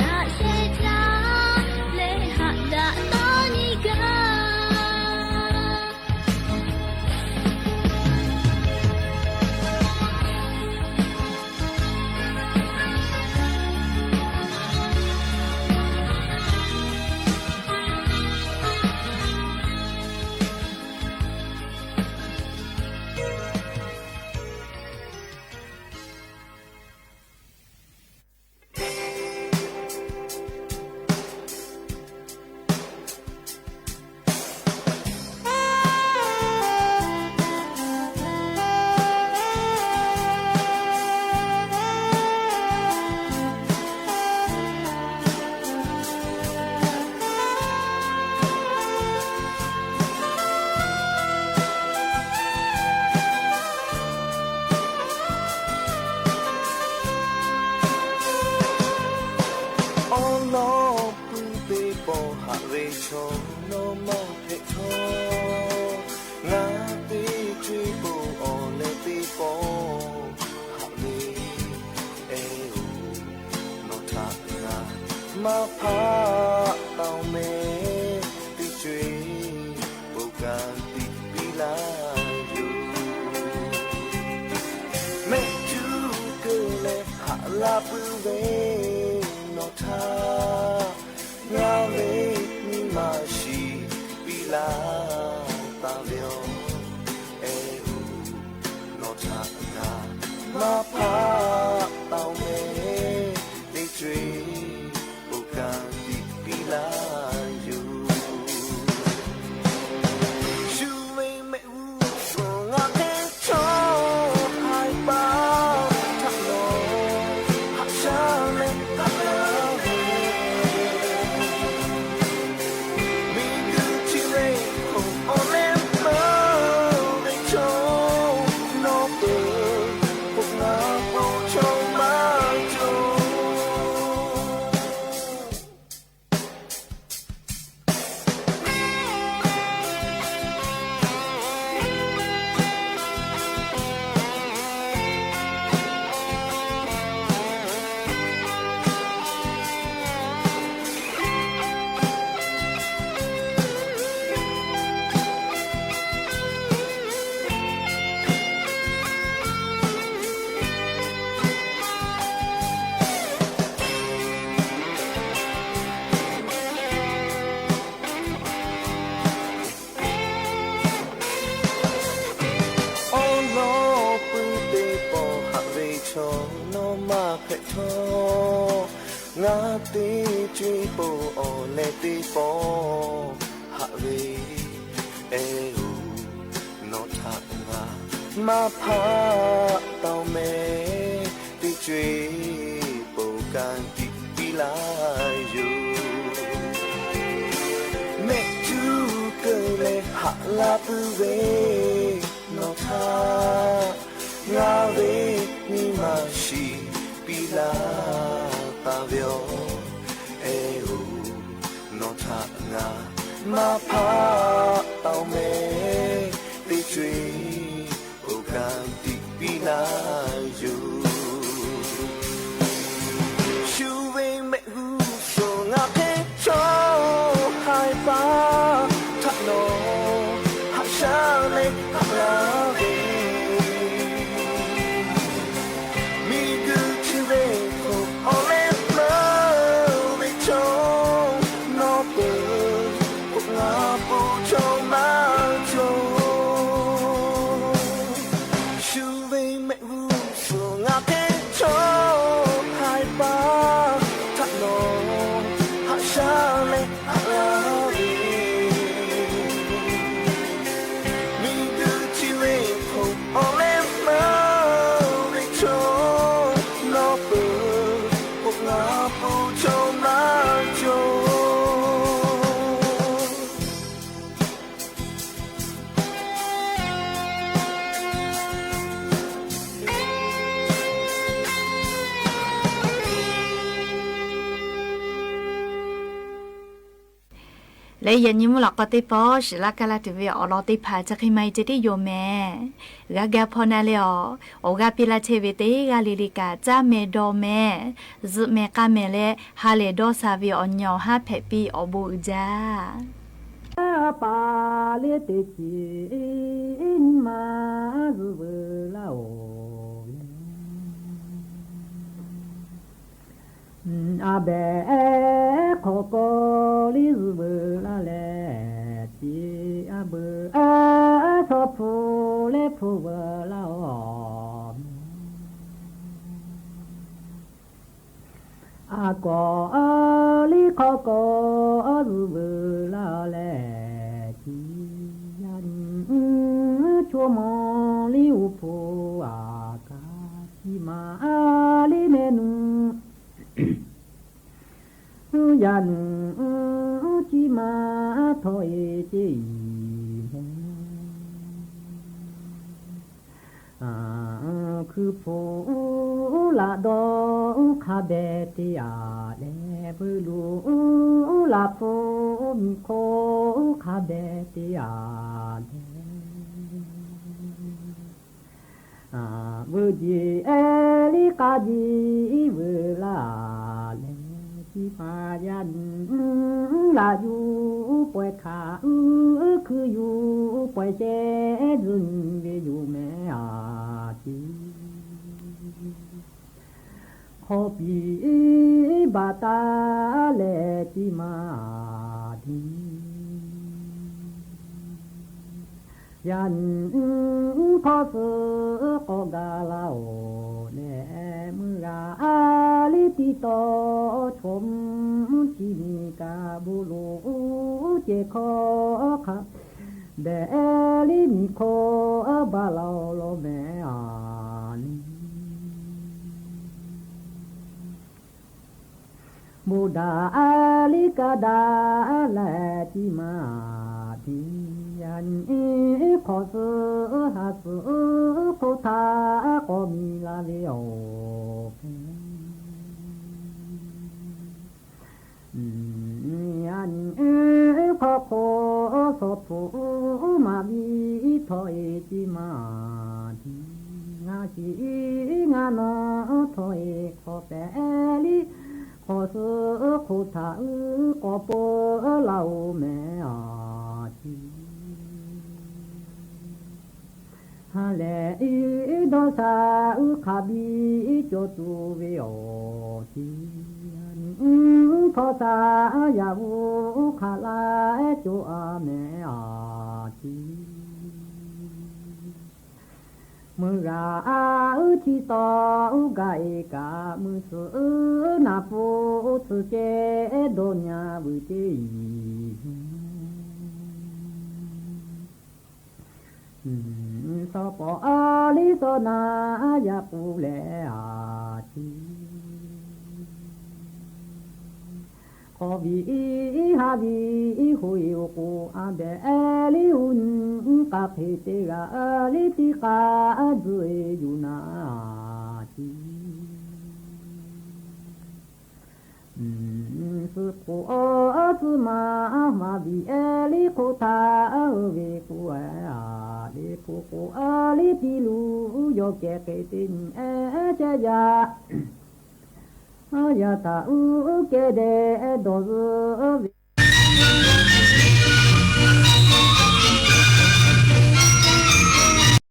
daꞈ sheh caˇ leh haꞈ daꞈ taˉ nyi gaˇ. Awˉ lawˉ puiˉ teˇ pawˆ haꞈ ve chaw nawˬ maˇ hpehꞈ htawˇ, ngaˬ teˇ co-e po awˬ leh teˇ pawˆ haꞈ ve, eh oˬ, nawˬ htaꞈ ngaˬ maˇ hpaˆ taˍ-oˬ mehˍ. Teˇ co-e po ka tiꞈ piˇ laˇ yoˬ. Mehˆ cuˇ keu leh haꞈ la puiˉ ve nawˬ htaꞈ ngaˬ ve nyi ma shiˍ piˇ laˇ taˍ ve yoˬ. Eh oˬ, nawˬ htaꞈ ngaˬ maˇ hpaˆ taˍ-oˬ mehˍ. Teˇ co-e po ka tiꞈ piˇ laˇ yoˬ. Shu ve mehˆ g'uˇ suhˍ ngaˬ hk'e chaw haiˬ paˍ htaꞈ nawˬ haꞈ shaˉ leh haꞈ laˇ ve, miˬguiˬ chi ve hk'oˆ awˬ leh meuˇ ve chaw nawˬ peuˬ, k'oˆ ngaˬ k'o chaw maˇ cawˬ. Awˉ lawˉ puiˉ teˇ pawˆ haꞈ ve chaw nawˬ maˇ hpehꞈ htawˇ, ngaˬ teˇ co-e po awˬ leh teˇ pawˆ haꞈ ve, eh oˬ, nawˬ htaꞈ ngaˬ maˇ hpaˆ taˍ-oˬ mehˍ. Teˇ co-e po ka tiꞈ piˇ laˇ yoˬ. Mehˆ cuˇ keu leh haꞈ la puiˉ ve nawˬ htaꞈ ngaˬ ve nyi ma shiˍ piˇ laˇ taˍ ve yoˬ. Eh oˬ, nawˬ htaꞈ ngaˬ maˇ hpaˆ taˍ-oˬ mehˍ. Teˇ co-e po ka tiꞈ piˇ laˇ yoˬ. Shu ve mehˆ g'uˇ suhˍ ngaˬ hk'e chaw haiˬ paˍ htaꞈ nawˬ haꞈ shaˉ leh haꞈ laˇ ve, miˬguiˬ chi ve hk'oˆ awˬ leh meuˇ ve chaw nawˬ peuˬ, k'oˆ ngaˬ k'o Leh yaꞈ nyi mvuhˇ lawꞈ k'aw teˇ pawˆ shiˍ laˇ kaˇ laˇ tuˬ ve awˬ lawn teˇ hpaˍ chi hk'e maˇ heˆ ceh tiˉ yoˬ mehˍ. G'a ga hpaw na leh awˬ, awˬ g'aˇ piˇ laˇ chehˇ ve teˇ g'aˇ le le kaꞈ caˇ meh dawˇ meh, zuhꞈ meh k'aˇ meh leh ha lehˬ dawˇ sha ve awˬ nyi awˬ haˉ hpehꞈ piˇ awˬ bon uiˍ jaˇ. Paˍ lehˬ teˇ ceuˬ nyi ma zuhꞈ veuˬ laˇ-oˬ. A behˬ hk'awꞈ k'aw lehˬ zuhꞈ veuˬ laˇ leh, tiꞈ a beuꞈ chaw hpu lehˬ hpu veuˬ laˇ-oˬ. A kawꞈ lehˬ hk'awꞈ k'aw zuhꞈ veuˬ laˇ leh, tiꞈ yaˇ nyi co mawˬ lehˬ uˉ hpu a kaꞈ, chi ma lehˬ mehˆ nuˇ yaˇ nuˇ chi ma htawˇ e ceˇ iˍ mehˍ. Hkui hpu laꞈ dawˇ hk'a behꞈ te a leh, veuꞈ luˬ laꞈ hpu miˬ hk'oˆ hk'a behꞈ te a leh, veuꞈ jeˬ lehˬ k'a jeˬ veuꞈ laˇ leh, chi ma yaˇ nyi laꞈ yuˬ pawehˇ hkaꞈ uˉ hkui yuˬ pawehˇ shehˍ zuhꞈ nyi ve yoˬ mehˍ a tiꞈ. Hk'awꞈ piˍ baˬ taˍ leh tiꞈ maˇ diˍ. Yaꞈ nyi hk'awꞈ suhˍ k'awꞈ gaˬ laˇ-oˬ leh, meuˇ g'a lehˬ tiꞈ taw chaw mvuhˇ chi miˬ kaꞈ bon lo ceh hkawˇ hk'a dehꞈ lehˬ miˬ hk'oˆ baˬ laˇ-oˬ law mehˍ a nyi. Bon daꞈ lehˬ kaˇ daꞈ leh tiꞈ maˇ diˍ. Yaꞈ nyi hk'awꞈ suhˍ ha suhˍ hk'oˆ htaꞈ k'awꞈ miˬ la ve awˬ hpehꞈ. Yaꞈ nyi hk'awꞈ hk'oˆ shawˍ hpu maˇ biˇ htawˇ e tiꞈ maˇ diˍ. Ngaˬ shiˍ ngaˬ nawˬ htawˇ e hk'awꞈ pehˍ lehˬ, hk'awꞈ suhˍ hk'oˆ htaꞈ uˉ k'awꞈ peuˬ laˇ-oˬ mehˍ a tiꞈ. Ha lehˬ dawˇ sha uˉ hk'a biˇ cawˬ tuˬ ve awˬ tiꞈ. Hpawˇ sha yaꞈ uˉ hk'aˬ laˇ cawˬ a mehˍ a tiꞈ. Meuˇ g'a uˉ chi taw uˉ gaˬ e kaꞈ, meuˇ suhˍ naˍ pfuhˇ tcuh ceh dawˇ nyi a veuˬ ceˇ iˍ. Saw pawˍ a lehˬ saw na yaꞈ k'oˆ leh a tiꞈ. K'awꞈ viꞈ ha viꞈ hoꞈ e oˬ k'o, a behˬ lehˬ uˉ nyi k'a hk'e te g'a lehˬ tiꞈ k'a zuhꞈ e yuˬ na a tiꞈ. Suhˆ k'oˍ a suhˆ ma a ma viꞈ lehˬ hk'oˆ htaꞈ ve k'o a, lehˬ hk'oˆ k'o a lehˬ piˇ luˬ yawˇ kehˬ hk'e te nyi e chehˇ yaˇ. Yaˇ htaꞈ uˉ kehˬ dehꞈ dawˬ zuhꞈ ve